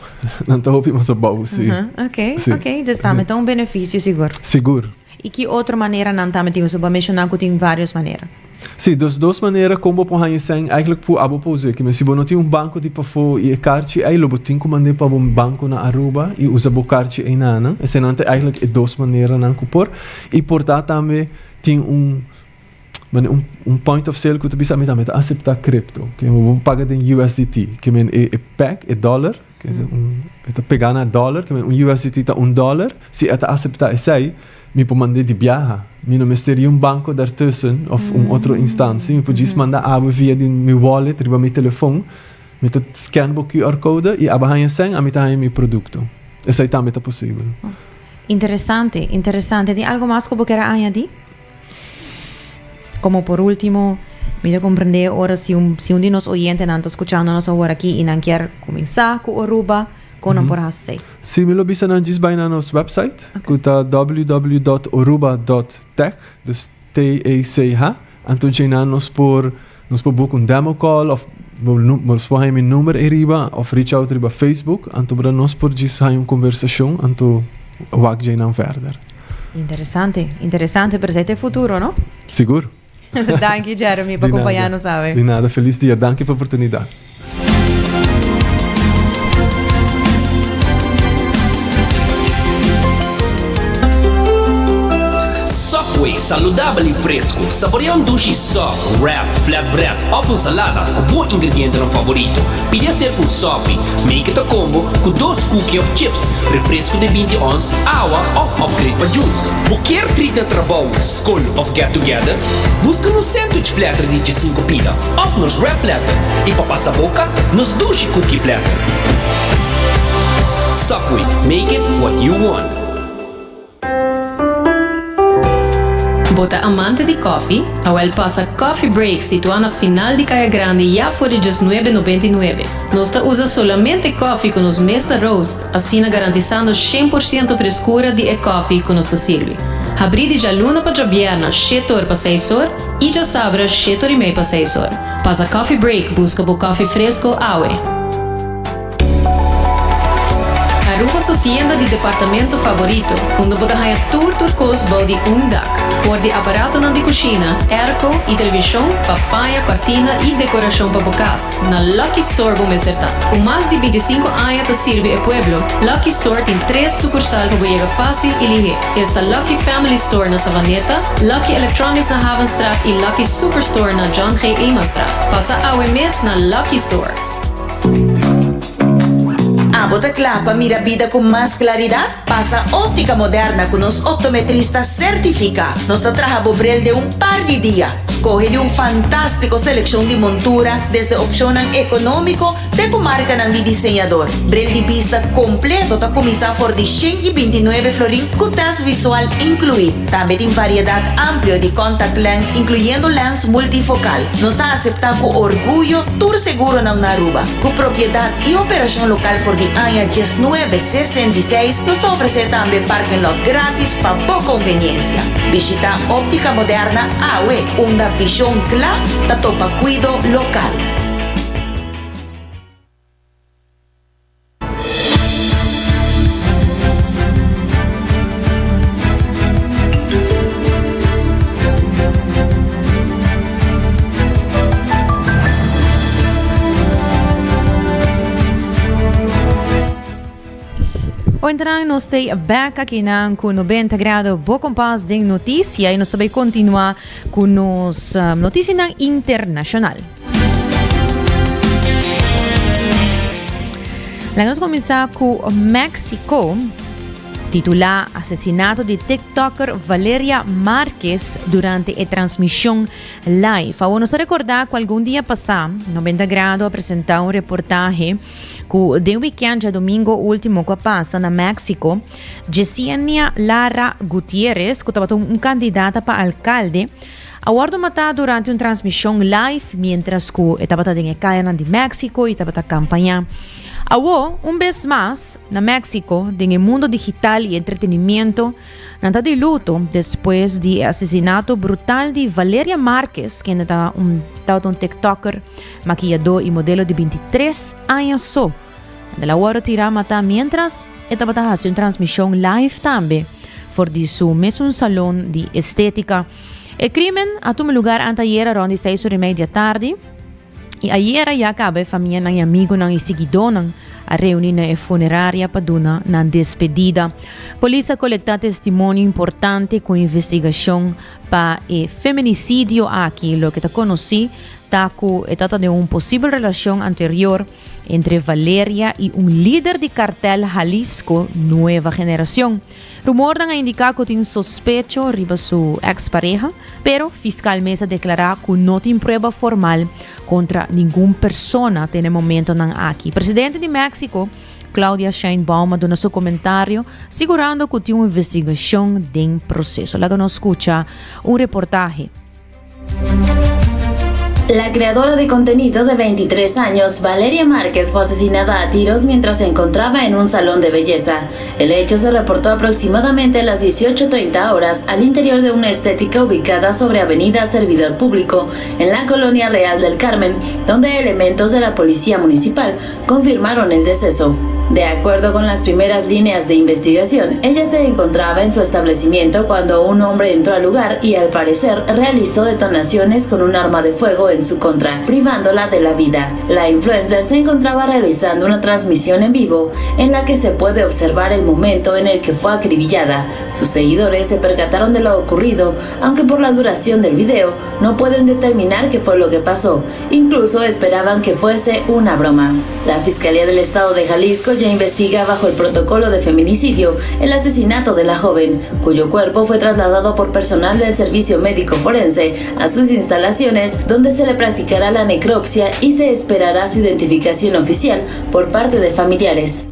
Nan ta hopi mas abou, sí. Ok, ok. Dus tambe ta un beneficio sigur. Sigur. I ki otro maneranan tambe tin? Pasobra bo a menshoná ku tin vários manera. Sí, dus dos manera kon bo por haña sèn eigenlijk por abo por usa. Kimen si bo no tin un banko di pafó i e karchi ei lo bo tin ku mand'é pa bo banko na Aruba i usa bo karchi einanan. Eseinan ta eigenlijk e dos maneranan ku por. I por ta tambe tin un manera un un point of sale ku ta bisa mi tambe ta aseptá crypto. Kimen bo por paga den USDT. Kimen e e peg, e dòler, e ta pegá na dòler, kimen un USDT ta un dòler. Si e ta aseptá esei, Mi por mand'é di biaha. Mi no mester di un banco daartussen of un otro instantie. Mi por djis manda abo via di mi wallet riba mi telefon. Mi ta scan bo QR code y abo haña sèn, ami ta haña mi producto. Esei tambe ta posibel. Interesante, interesante. Tin algo mas cu bo kier a añadi? Como por ultimo, mi ta comprende ora si un, si un di nos oyentenan ta scuchando nos awor aki y nan kier cuminsa cu Aruba, con nan por haci esey? Sí, mi lo bisa nan djis bai na nos website, ku ta www.oruba.tech, dus T-E-C-H. Anto djeinan nos por nos por book un demo call of bo nos por haña mi number ei riba of reach out riba Facebook. Anto bra nos por djis haña un konversashon anto wak djeinan verder. Interesante, interesante, pero esei ta e futuro, no? Sigur. Danki Jeremy pa Di nada. acompaña nos awe. Di nada, felis dia. Danki pa oportunidad. Subway, saludabel y fresco. Saborea un dushi sub, wrap, flatbread of un salada cu bo ingredientenan favorito. Pidi hacer un sopi. Make it a combo cu dos cookie of chips, refresco di binti ons, awa of upgrade pa juice. Bo kier treat na trabou, skol of get together? Buska nos sandwich platter di djesinku pida of nos wrap platter i pa pasa boka, nos dushi cookie platter. Subway, make it what you want. Bo ta amante di koffie? Awel pasa Coffee Break situá na final di Kaya Grandi ya for di djesnuebe nobenta i nuebe. Nos ta usa solamente koffie ku nos mes ta roast, asina garantisando 100% freskura di e koffie ku nos ta sirbi. Habrí di djaluna pa djabièrna shete or pa seis or i djasabra shete or i mei pa seis or. Pasa Coffee Break buska bo koffie fresko awe. Aruba su tienda di departamento favorito, unda bo ta haña tur tur kos bou di un dak. For di aparatonan di kushina, airco i televishon pa paña, kòrtina i dekorashon pa bo kas, na Lucky Store bo mester ta. Ku mas di bintisinku aña ta sirbi e pueblo, Lucky Store tin tres sukursal pa bo yega fásil i lihé. Esta Lucky Family Store na Savaneta, Lucky Electronics na Havenstraat i Lucky Superstore na John G. Emanstraat. Pasa awe mes na Lucky Store. Abo ta kla pa mira bida ku mas klaridat? Pasa Óptica Moderna ku nos optometrista sertifiká. Nos ta traha bo bril den un par di dia. Skohe di un fantástiko selekshon di montura, desde opshonnan ekonómiko te ku markanan di diseñador. Bril di bista kompleto ta kuminsá for di 129 florin ku tèst visual inkluí. Tambe tin variedat amplio di contact lens inkluyendo lens multifokal. Nos ta aseptá ku orguyo tur seguronan na Aruba. Ku propiedat i operashon lokal for di aña 1966, nos ta ofresé tambe parking lot grátis pa bo konveniensia. Bishitá Óptica Moderna awe, unda vishon kla ta topa kuido lokal. Oentenan nos ta back akinan ku 90 grado bo kompas den notisia i nos ta bai kontinuá ku nos notisianan internashonal. Laga nos kuminsá ku Mexico, titulá Asesinato di TikToker Valeria Marquez durante e transmishon live. Awor nos ta rekordá ku algun dia pasá 90 grado a presentá un reportahe Ku den weekend djadomingo ultimo ku a pasa na Mexico, Jesienia Lara Gutierrez, ku tabata un kandidata pa alkalde, a wòrdu matá durante un transmishon live miéntras ku e tabata den e kayanan di Mexico i tabata kampañá. Awó, un bes mas, na Mexico, den e mundo digital i entretenimiento, Nan ta di luto despues di e asesinato brutal di Valeria Marquez, kende ta un tabata un tiktoker, makiyadó i modelo di 23 aña so. El a wòrdu tirá matá miéntras e tabata hasi un transmishon live tambe for di su mesun salon di estétika. E krímen a tuma lugar anteayera rònt di seis ora i mei di atardi. I ayera ya kaba e famianan i amigunan i siguidónan a reuní na e funeraria pa duna nan despedida. Polis a kolektá testimonio importante ku investigashon pa e feminisidio aki. Loke ta konosí ta ku e tabata den un posibel relashon anterior entre Valeria i un lider di kartel Jalisco Nueva Generacion. Rumornan a indiká ku tin sospecho riba su eks pareha, pero fiskal mes a deklará ku no tin prueba formal kontra ningun persona te na e momentonan aki. Presidente di Mexico, Claudia Sheinbaum a duna su komentario sigurando ku tin un investigashon den proseso. Laga nos skucha un reportahe. La creadora de contenido de 23 años, Valeria Márquez, fue asesinada a tiros mientras se encontraba en un salón de belleza. El hecho se reportó aproximadamente a las 18.30 horas al interior de una estética ubicada sobre Avenida Servidor Público, en la colonia Real del Carmen, donde elementos de la Policía Municipal confirmaron el deceso. De acuerdo con las primeras líneas de investigación, ella se encontraba en su establecimiento cuando un hombre entró al lugar y al parecer realizó detonaciones con un arma de fuego en su contra, privándola de la vida. La influencer se encontraba realizando una transmisión en vivo en la que se puede observar el momento en el que fue acribillada. Sus seguidores se percataron de lo ocurrido, aunque por la duración del video no pueden determinar qué fue lo que pasó. Incluso esperaban que fuese una broma. La Fiscalía del Estado de Jalisco ya investiga bajo el protocolo de feminicidio el asesinato de la joven, cuyo cuerpo fue trasladado por personal del Servicio Médico Forense a sus instalaciones, donde se le practicará la necropsia y se esperará su identificación oficial por parte de familiares.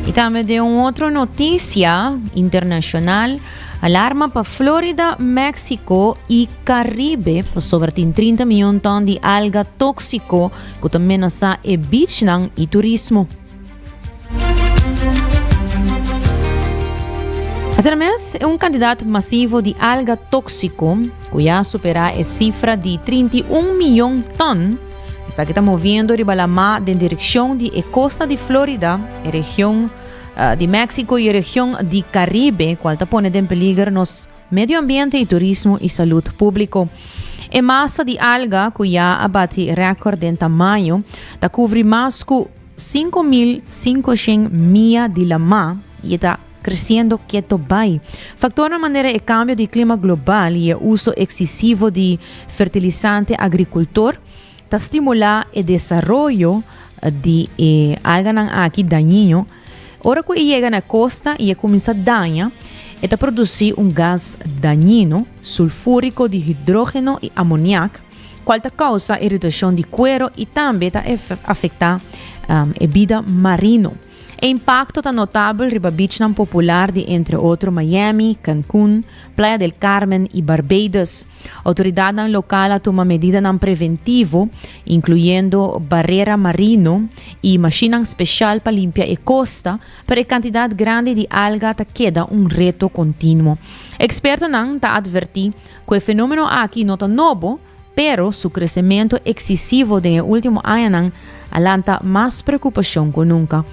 Y tambe den un otro noticia internacional, alarma pa Florida, Mexico y Caribe pasobra tin 30 miyon ton di alga toxico cu ta menasa e beachnan y turismo. Asina mes, un cantidad masivo di alga toxico cu ya a supera e cifra di 31 miyon ton, Esaki ta moviendo riba lamá den direkshon di e kosta di Florida, e region di Mexico i e region di Caribe, kual ta pone den peliger nos medio ambiente i turismo i salud públiko. E masa di alga, ku ya a bati rèkòrt den tamaño, ta kubri mas ku 5.500 mia di lamá i e ta Creciendo keto bai. Factornan manera e cambio di clima global y e uso excesivo di fertilizante agricultor ta stimula e desaroyo di e alganan aki dañino. Ora cu e yega na costa y e cuminsa daña, e ta produci un gas dañino, sulfurico di hidrogeno y amoniak, cual ta causa irritacion di cuero y tambe ta afecta e bida marino. E impakto ta notabel riba bichnan popular di entre otro Miami, Cancun, Playa del Carmen i Barbados. Outoridatnan lokal a tuma medidanan preventivo, inkluyendo barera marino i mashinnan speshal pa limpia e kosta, pero e kantidat grandi di alga ta keda un reto kontinuo. Ekspertonan ta atvertí ku e fenómeno aki no ta nobo, Pero su kresementu eksesivo den e último añanan a lanta mas preokupashon ku nunka.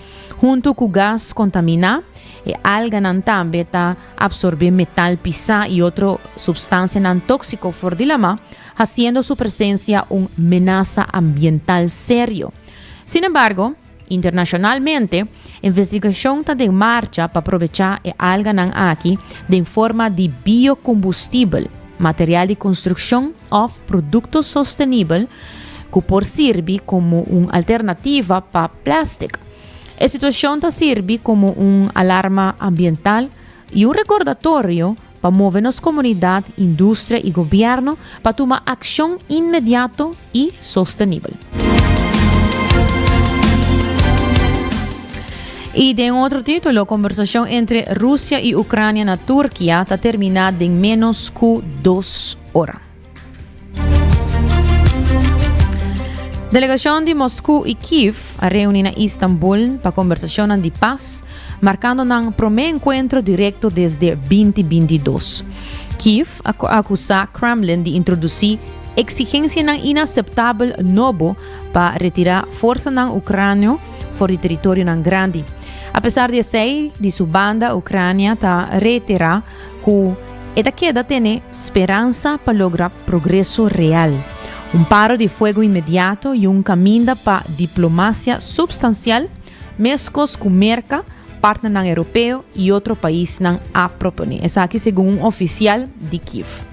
Huntu ku gas kontaminá, e alganan tambe ta apsorbé metal pisá i otro supstansianan tóksiko for di lamá, hasiendo su presensia un menasa ambiental serio. Sin embargo, Internashonalmente, investigashon ta den marcha pa probechá e alganan aki den forma di biokombustibel, material di konstrukshon òf produkto sostenibel ku por sirbi komo un alternativa pa plèstik. E situashon ta sirbi komo un alarma ambiental i un rekordatorio pa move nos komunidat, industria i gobièrnu pa tuma akshon inmediato i sostenibel. I den otro título, kombersashon entre Rusia i Ukrania na Turkia ta terminá den ménos ku dos ora. Delegashon di Mosku i Kiev a reuni na Istanbul pa kombersashonnan di pas, markando nan promé enkuentro direkto desde 2022. Kiev a akusá Kremlin di introdusí eksigensianan inaseptabel nobo pa retirá forsanan ukranio for di teritorionan grandi. Apesar di esei, di su banda Ukrania ta reiterá ku e ta keda tene speransa pa logra progreso real, un paro di fuego inmediato i un kaminda pa diplomasia supstansial, meskos ku Merka, partnernan europeo i otro paisnan a proponé. Esaki segun un ofisial di Kiev.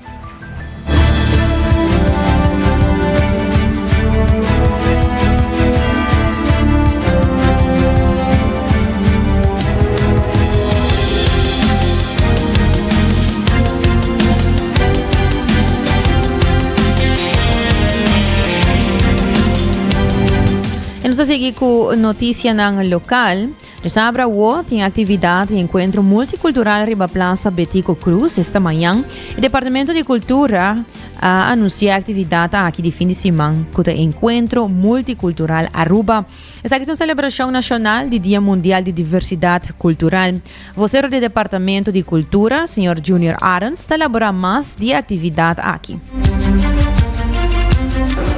En nos ta sigui ku notisianan lokal. Djasabra awo tin aktividat i enkuentro multikultural riba Plaza Betico Croes esta mañan. E Departamento di Kultura a anunsiá e aktividat aki di fin di siman ku ta Enkuentro Multikultural Aruba. Esaki ta un selebrashon nashonal di Dia Mundial di Diversidat Kultural. Vosero di Departamento di Kultura, señor Junior Arends, ta elaborá mas di e aktividat aki.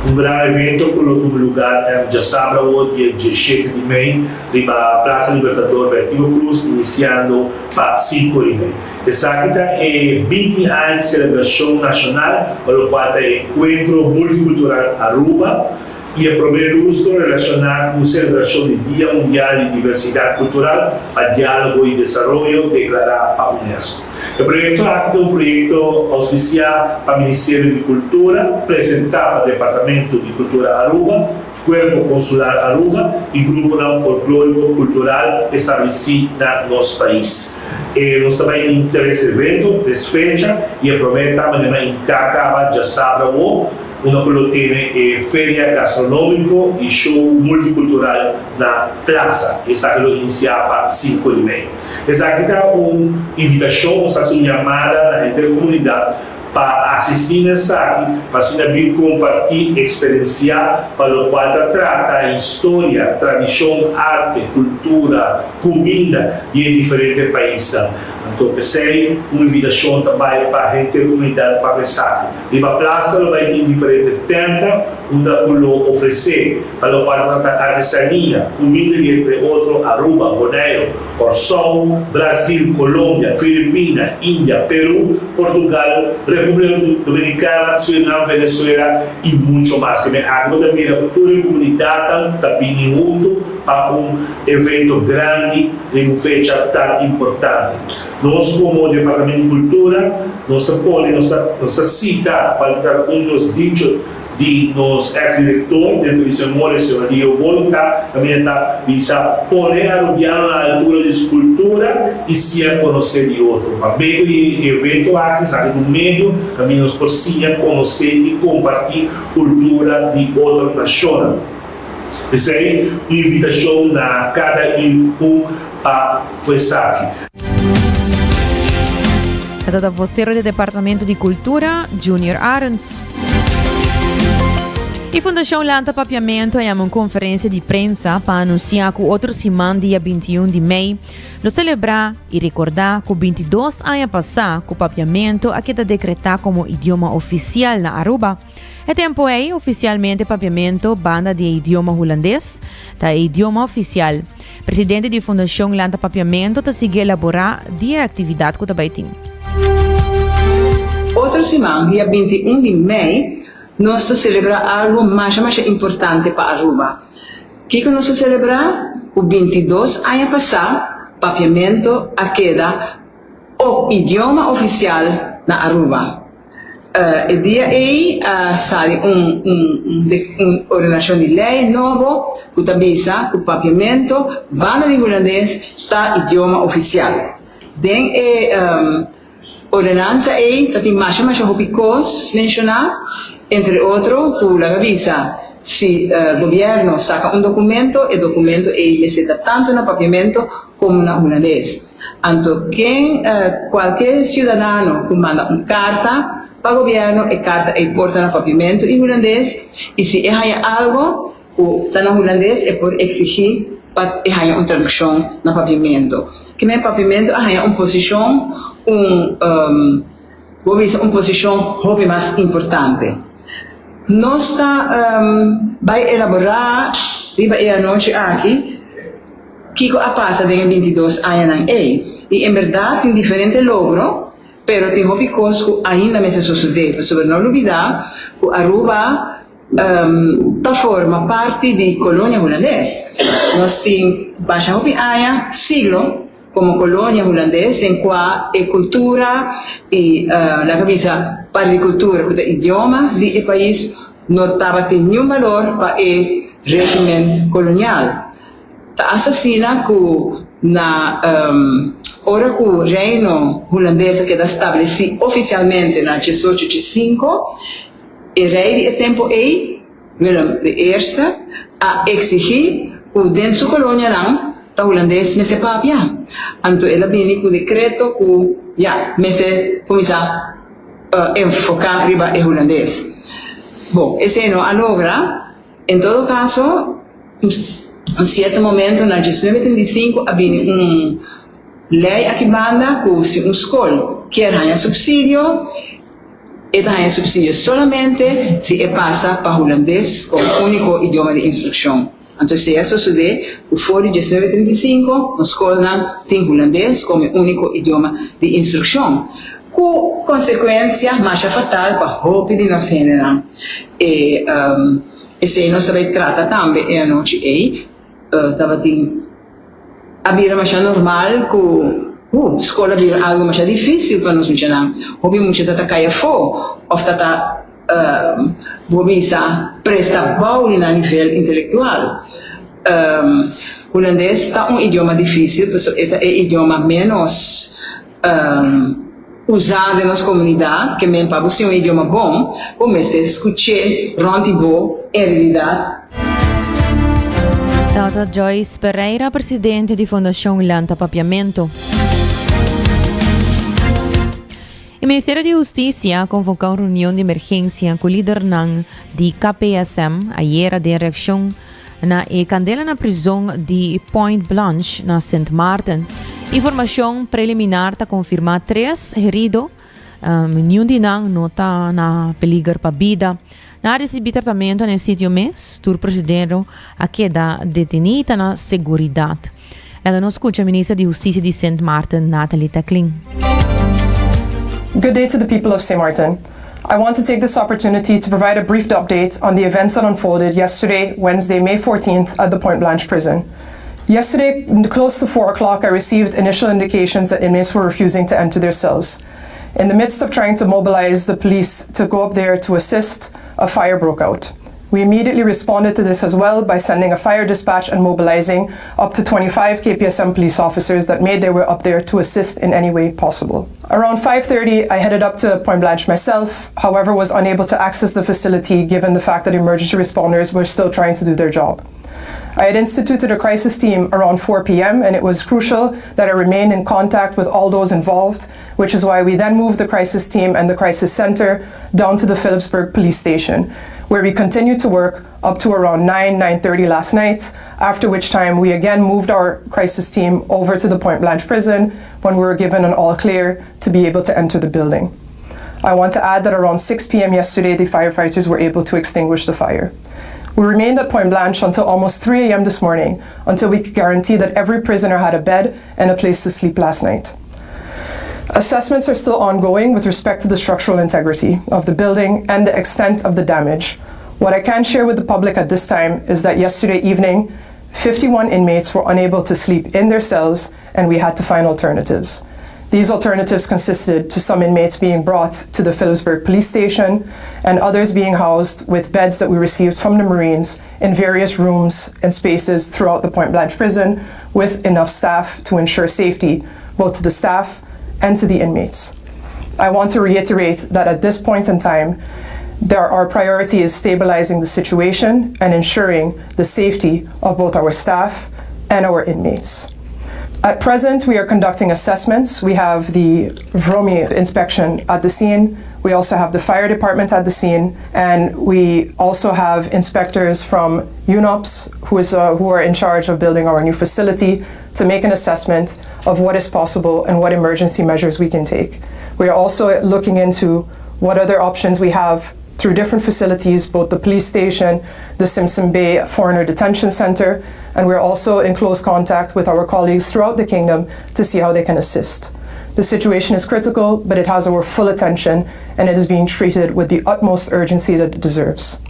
Un gran evento ku lo tuma lugar djasabra awor dia diesshete di mei riba Plaza Libertador Bertino Cruz inisiando pa sinku di mei. Esaki ta e 20 aña di selebrashon nashonal pa lokual ta e Enkuentro Multikultural Aruba. I e promé lustro relashoná ku selebrashon di Dia Mundial di Diversidat Kultural pa Diálogo i Desaroyo deklará pa unesco. E proyekto aki ta un proyekto ouspisiá pa Ministerio di Kultura, presentá pa Departamento di Kultura Aruba, Kuerpo Konsular Aruba i gruponan folklóriko kultural establesí na nos pais. E nos ta bai tin tres evento, tres fecha, i e promé ta manera mi a indiká kaba djasabra awó, Unda ku lo tene e feria gastronómiko i show multikultural na Plaza. Esaki lo inisiá pa sinku di mei. Esaki ta un invitashon, nos hasi un yamada na henter komunidat pa asistí na esaki, pa asina bin kompartí, eksperensiá pa lokual ta trata historia, tradishon, arte, kultura, kuminda di e diferente paisnan. Anto p'esei un invitashon ta bai pa henter komunidat pa esaki. Riba plaza lo bai tin diferente tenta unda cu lo ofrece pa locual ta trata artesania, cuminda di entre otro Aruba, Bonaire, Corsou, Brasil, Colombia, Filipina, India, Peru, Portugal, Republica Dominicana, Surinam, Venezuela y mucho mas. Keme aki bo ta mira cu tur e comunidadnan ta bini hunto pa un evento grandi riba un fecha tan importante. Nos como Departamento di Cultura nos ta pone, nos ta nos ta cita cual ta un di nos dicho di nos ex director den feliz memoria señor Leo Boy ta caminda ta bisa pone Arubiano na altura di su cultura y siña conoce di otro. Pa medio di e evento aki esaki ta un medio caminda nos por siña conoce y comparti cultura di otro nacionnan. P'esei un invitashon na kada i un pa ku esaki. E ta vocero di Departamento di Cultura, Junior Arends. E Fundacion Lanta Papiamento a yama un conferencia di prensa pa anuncia cu otro siman dia 21 di mei lo celebra y recorda cu 22 aña pasa cu Papiamento a keda decreta como idioma oficial na Aruba. E tempu ei, ofisialmente papiamentu, banda di e idioma hulandes, ta e idioma ofisial. Presidente di Fundashon Lanta Papiamentu ta sigui elaborá di e aktividat ku ta bai tin. Otro siman, dia 21 di mei, nos ta selebrá algu masha masha importante pa Aruba. Kiko nos a selebrá? Ku bintidos aña pasá papiamento a keda o idioma ofisial na Aruba. E dia ei a sali un un ordenashon di lei nobo ku ta bisa ku papiamento banda di hulandes ta idioma ofisial. Den e ordenansa ei ta tin masha masha hopi kos menshoná, entre otro ku laga bisa si gobièrnu saka un dokumento e dokumento ei mester ta tantu na papiamento komo na hulandes. Anto ken kualke siudadano ku manda un karta pa gobièrnu, e karta ei por ta na papiamentu i hulandes, i si e haña algo ku ta na hulandes e por eksigí pa e haña un tradukshon na papiamentu. Kimen papiamentu a haña un posishon, un bo bisa un posishon hopi mas importante. Nos ta bai elaborá riba e anochi aki. Kiko a pasa den e bintidos añanan ei? I en bèrdat tin diferente logro, pero tin hopi kos ku ainda mester sosodé, pasobra no lubidá ku Aruba ta forma parti di kolonia hulandes. Nos tin basha hopi aña, siglo, komo kolonia hulandes den kua e kultura i laga bisa parti di kultura ku ta idioma di e pais no tabatin niun balor pa e régimen kolonial. Ta asta asina ku na ora ku Reino Hulandes a keda stablesí ofisialmente na diesocho diesinko, e rei di e tempu ei, Willem de Eerste, a eksigí ku den su kolonianan ta hulandes mester papia. Anto el a bini ku dekreto ku ya mester kuminsá enfoká riba e hulandes. Bon, esei no a logra. En todo kaso, un sierto momento na diesnuebe trinta i sinku a bini un lei aki banda ku si un skol kier haña supsidio, e ta haña supsidio solamente si e pasa pa hulandes komo úniko idioma di instrukshon. Anto esei a sosodé ku for di diesnuebe trinta i sinku nos skolnan tin hulandes komo e úniko idioma di instrukshon, ku konsekuensia masha fatal pa hopi di nos hendenan. E esei nos ta bai trata tambe e anochi ei. Tabatin a bira masha normal ku skol a bira algu masha difísil pa nos muchanan. Hopi mucha ta ta kai afó òf ta ta bo bisa presta bou di nan nivel intelektual. Hulandes ta un idioma difísil pasobra e ta e idioma ménos. Usá den nos komunidat, ke men pa bo siña un idioma bon, bo mester skuch'é rònt di bo en realidat. Tata Joyce Pereira, presidente di Fundashon Lanta Papiamentu. E Ministerio di Hustisia a konvoká un reunion di emergensia ku lidernan di KPSM ayera den reakshon Na e kandela na prizon di Point Blanche na Sint Maarten. Informashon preliminar ta konfirmá tres herido, niun di nan no ta na peliger pa bida. Nan a risibí tratamentu na e sitio mes, tur prisionero a keda detení i ta na seguridat. Laga nos skucha Minister di Hustisia di Sint Maarten, Nathalie Taklin. Good day to the people of St. Martin. I want to take this opportunity to provide a brief update on the events that unfolded yesterday, Wednesday, May 14th, at the Point Blanche prison. Yesterday, close to 4 o'clock, I received initial indications that inmates were refusing to enter their cells. In the midst of trying to mobilize the police to go up there to assist, a fire broke out. We immediately responded to this as well by sending a fire dispatch and mobilizing up to 25 KPSM police officers that made their way up there to assist in any way possible. Around 5:30, I headed up to Point Blanche myself, however was unable to access the facility given the fact that emergency responders were still trying to do their job. I had instituted a crisis team around 4 p.m. and it was crucial that I remained in contact with all those involved, which is why we then moved the crisis team and the crisis center down to the Philipsburg police station, where we continued to work up to around 9, 9.30 last night, after which time we again moved our crisis team over to the Point Blanche prison when we were given an all clear to be able to enter the building. I want to add that around 6 p.m. yesterday, the firefighters were able to extinguish the fire. We remained at Point Blanche until almost 3 a.m. this morning, until we could guarantee that every prisoner had a bed and a place to sleep last night. Assessments are still ongoing with respect to the structural integrity of the building and the extent of the damage. What I can share with the public at this time is that yesterday evening, 51 inmates were unable to sleep in their cells and we had to find alternatives. These alternatives consisted to some inmates being brought to the Philipsburg police station and others being housed with beds that we received from the Marines in various rooms and spaces throughout the Point Blanche prison with enough staff to ensure safety both to the staff and to the inmates. I want to reiterate that at this point in time, there, our priority is stabilizing the situation and ensuring the safety of both our staff and our inmates. At present, we are conducting assessments. We have the VROMI inspection at the scene. We also have the fire department at the scene, and we also have inspectors from UNOPS, who, is, who are in charge of building our new facility, to make an assessment of what is possible and what emergency measures we can take. We are also looking into what other options we have through different facilities, both the police station, the Simpson Bay Foreigner Detention Center, and we're also in close contact with our colleagues throughout the kingdom to see how they can assist. The situation is critical, but it has our full attention and it is being treated with the utmost urgency that it deserves.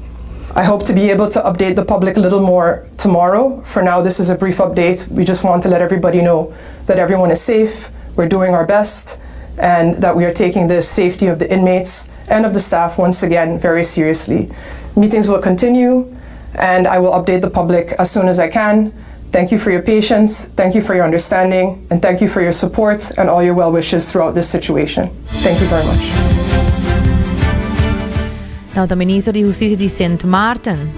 I hope to be able to update the public a little more tomorrow. For now, this is a brief update. We just want to let everybody know that everyone is safe, we're doing our best, and that we are taking the safety of the inmates and of the staff once again very seriously. Meetings will continue, and I will update the public as soon as I can. Thank you for your patience, thank you for your understanding, and thank you for your support and all your well wishes throughout this situation. Thank you very much. Nou, ta minister di Husticia di Sint Maarten.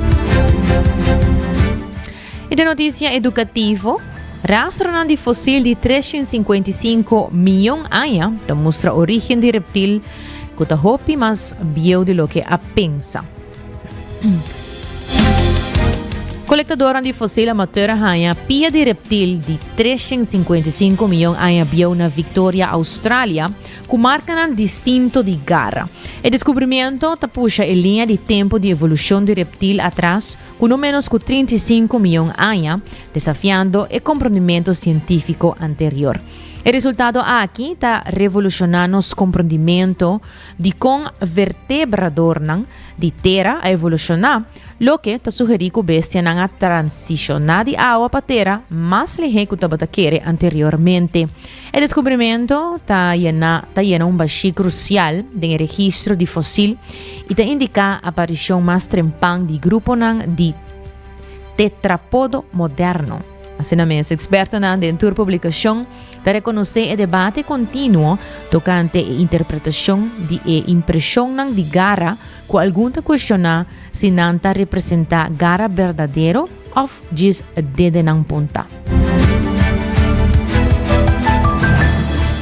E de noticia educativo, rastronan di fosil di 355 miyon aña ta mustra origen di reptil cu ta hopi mas bieu di loke a pensa. Kolektadornan di fosil amateur a haña pia di reptil di 355 miyon aña bieu na Victoria, Australia, ku markanan distinto di gara. E deskubrimiento ta pusha e liña di tempu di evolushon di reptil atras ku no ménos ku 35 miyon aña, desafiando e komprondimentu sientífiko anterior. E resultado aki ta revolushoná nos komprondimentu di kon vertebradornan di tera a evolushoná, loke ta sugerí ku bestianan a transishoná di awa pa tera mas lihé ku tabata kere anteriormente. E deskubrimentu ta yena ta yena un bashí krusial den e registro di fosil i ta indiká aparishon mas trempan di gruponan di tetrapodo moderno. Asina mes, ekspertonan den tur publikashon ta rekonosé e debate kontinuo tokante e interpretashon di e impreshonnan di gara ku algun ta kuestioná si nan ta representá gara berdadero òf djis dedenan punta.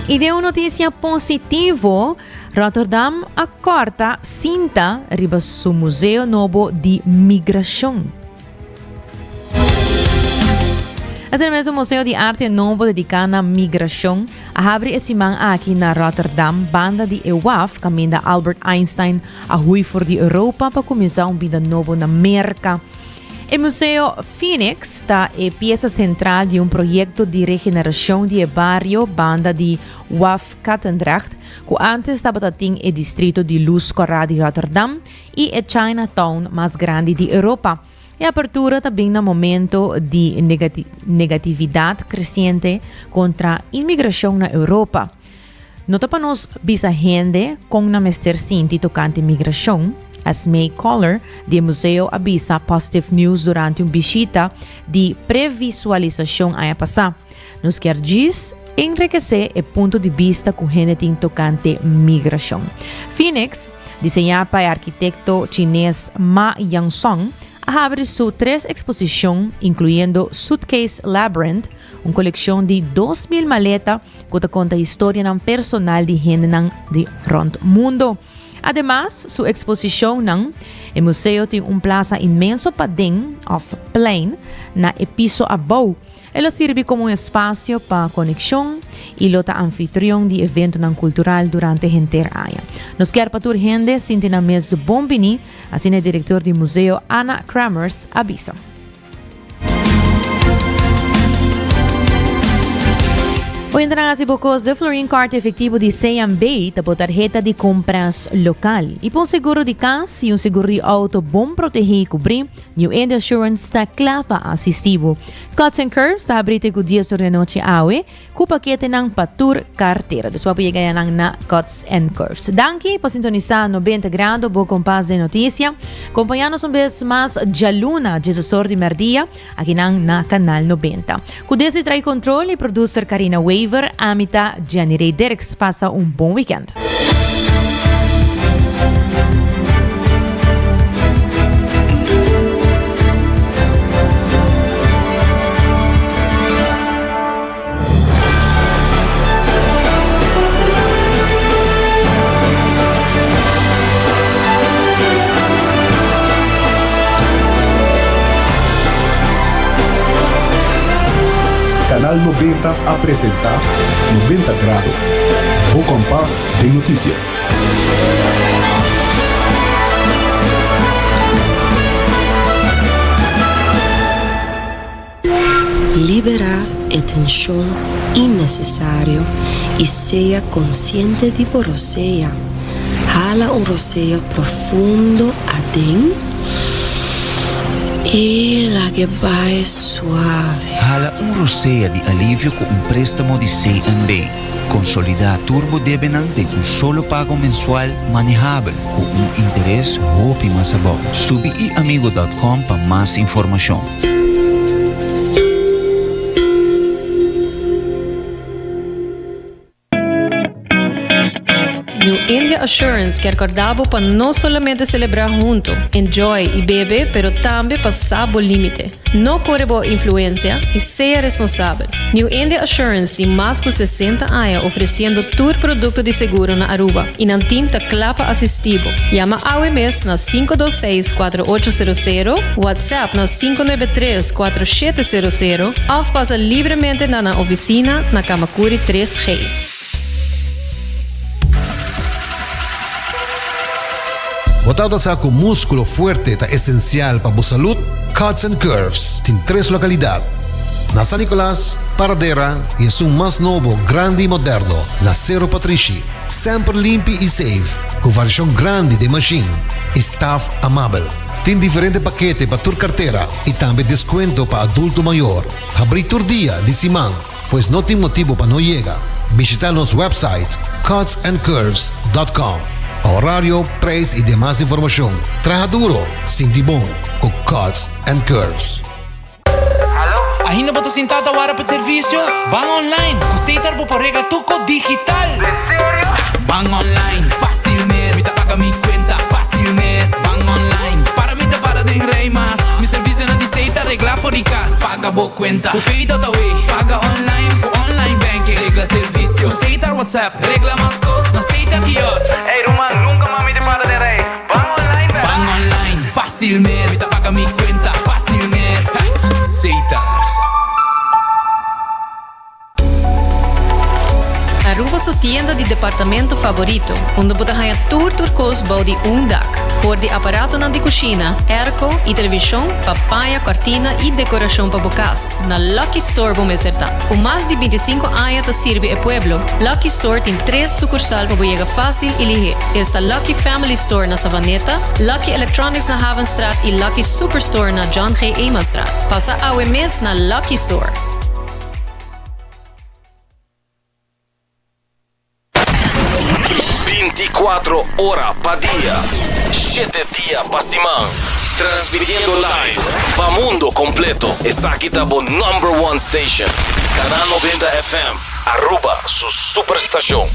I den un notisia positivo, Rotterdam a kòrta sinta riba su museo nobo di migrashon. Asina mes un museo di arte nobo dediká na migrashon a habri e siman aki na Rotterdam banda di e waf kaminda Albert Einstein a hui for di Europa pa kuminsá un bida nobo na Merka. E museo Phoenix ta e piesa sentral di un proyekto di regenerashon di e bario banda di waf Katendrecht ku ántes tabata tin e distrito di lus kòrá di Rotterdam i e Chinatown mas grandi di Europa. E apertura ta bin na momento di negatividat kresiente kontra inmigrashon na Europa. No ta pa nos bisa hende kon nan mester sinti tokante migrashon, Esmée Koller di e museo a bisa Positive News durante un bishita di previsualisashon aña pasá. Nos kier djis enrekesé e punto di bista ku hende tin tokante migrashon. Phoenix, diseñá pa e arkitekto chines Ma Yangsong, a habri su tres eksposishon, inkluyendo Suitcase Labyrinth, un kolekshon di 2000 maleta ku ta konta historianan personal di hendenan di rònt mundu. Ademas, su eksposishonnan, e museo tin un plasa inmenso paden, òf plein, na e piso abou. E lo sirbi komo un espasio pa konekshon i lo ta anfitrion di eventonan kultural durante henter aña. Nos kier pa tur hende sinti nan mes bon bini, asina e direktor di museo Anna Kramers a bisa. Oyentenan hasi bo kos de Florin Card efectivo di CMB ta bo tarheta di compras local. Y pa un seguro di cas y un seguro di auto bon protegi y cubri, New India Assurance ta cla pa asisti bo. Cuts and Curves ta habri te cu dies or di anochi awe cu paketenan pa tur cartera. Dus bo por yega yanan na Cuts and Curves. Danki pa sintonisa 90 Grado, bo kompas den noticia. Compaña nos un bes mas djaluna diesdos or di merdia akinan na Canal 90. Cu desde trai control y producer Carina Wever, ami ta Jenny Ray Dirks. Pasa un bon weekend. Canal 90 a presenta 90 Grado, bo kompas den notisia. Liberá e tenshon innesesario i sea konsiente di bo rosea. Hala un rosea profundo aden i lag'e bai suave. Hala un rosea di alivio ku un préstamo di CMB. Konsolidá tur bo debenan den un solo pago mensual manehabel ku un interes hopi mas abou. Subi iamigo dòt kòm pa mas informashon. New India Assurance kier corda bo pa no solamente celebra hunto, enjoy y bebe pero tambe pa sa bo limite. No core bo influencia y sea responsabel. New India Assurance tin mas cu 60 aña ofreciendo tur producto di seguro na Aruba y nan team ta cla pa asisti bo. Yama awe mes na 526 4800, WhatsApp na 593 4700 of pasa libremente na nan oficina na Camacuri 3G. Bo tabata sa ku múskulo fuerte ta esensial pa bo salud? Cuts and Curves tin tres lokalidat, na San Nicolas, Paradera i esun mas nobo, grandi i moderno na Sero Patrishi. Semper limpi i safe, ku variashon grandi den mashin i staf amabel. Tin diferente pakete pa tur kartera i tambe deskuento pa adulto mayor. Habrí tur dia di siman. Pues no tin motibo pa no yega. Bishita nos website cutsandcurves dot com pa horario, prijs y demas informacion. Traha duro, sinti bon cu Cuts and Curves. Ainda bo ta sinta ta wara pa servicio? Ban online! Cu Setar bo por regla tur cos digital! Den serio? Ban online, facil mes! Mi ta paga mi cuenta facil mes! Ban online, para mi ta para den rij mas! Mi servicionan di Setar regla for di cas! Paga bo cuenta cu Pay.awe, paga online cu online banking, regla servicio cu Setar WhatsApp, regla mas cos na Setar Kiosk. Ey ruman, nunca mas mi ta para den rij. Ban online bera. Ban online, facil mes. Mi ta paga mi cuenta facil mes. Setar. Aruba su tienda di departamento favorito, unda bo ta haña tur tur kos bou di un dak. For di aparatonan di kushina, airco i televishon pa paña, kòrtina i dekorashon pa bo kas, na Lucky Store bo mester ta. Ku mas di bintisinko aña ta sirbi e pueblo, Lucky Store tin tres sukursal pa bo yega fásil i lihé. Esta Lucky Family Store na Savaneta, Lucky Electronics na Havenstraat i Lucky Superstore na John G. Emastraat. Pasa awe mes na Lucky Store! Binticuatro ora pa dia, shete dia pa siman. Transmitiendo live pa mundo completo. Esaki ta bo number one station. Canal 90 FM, Aruba su superstacion.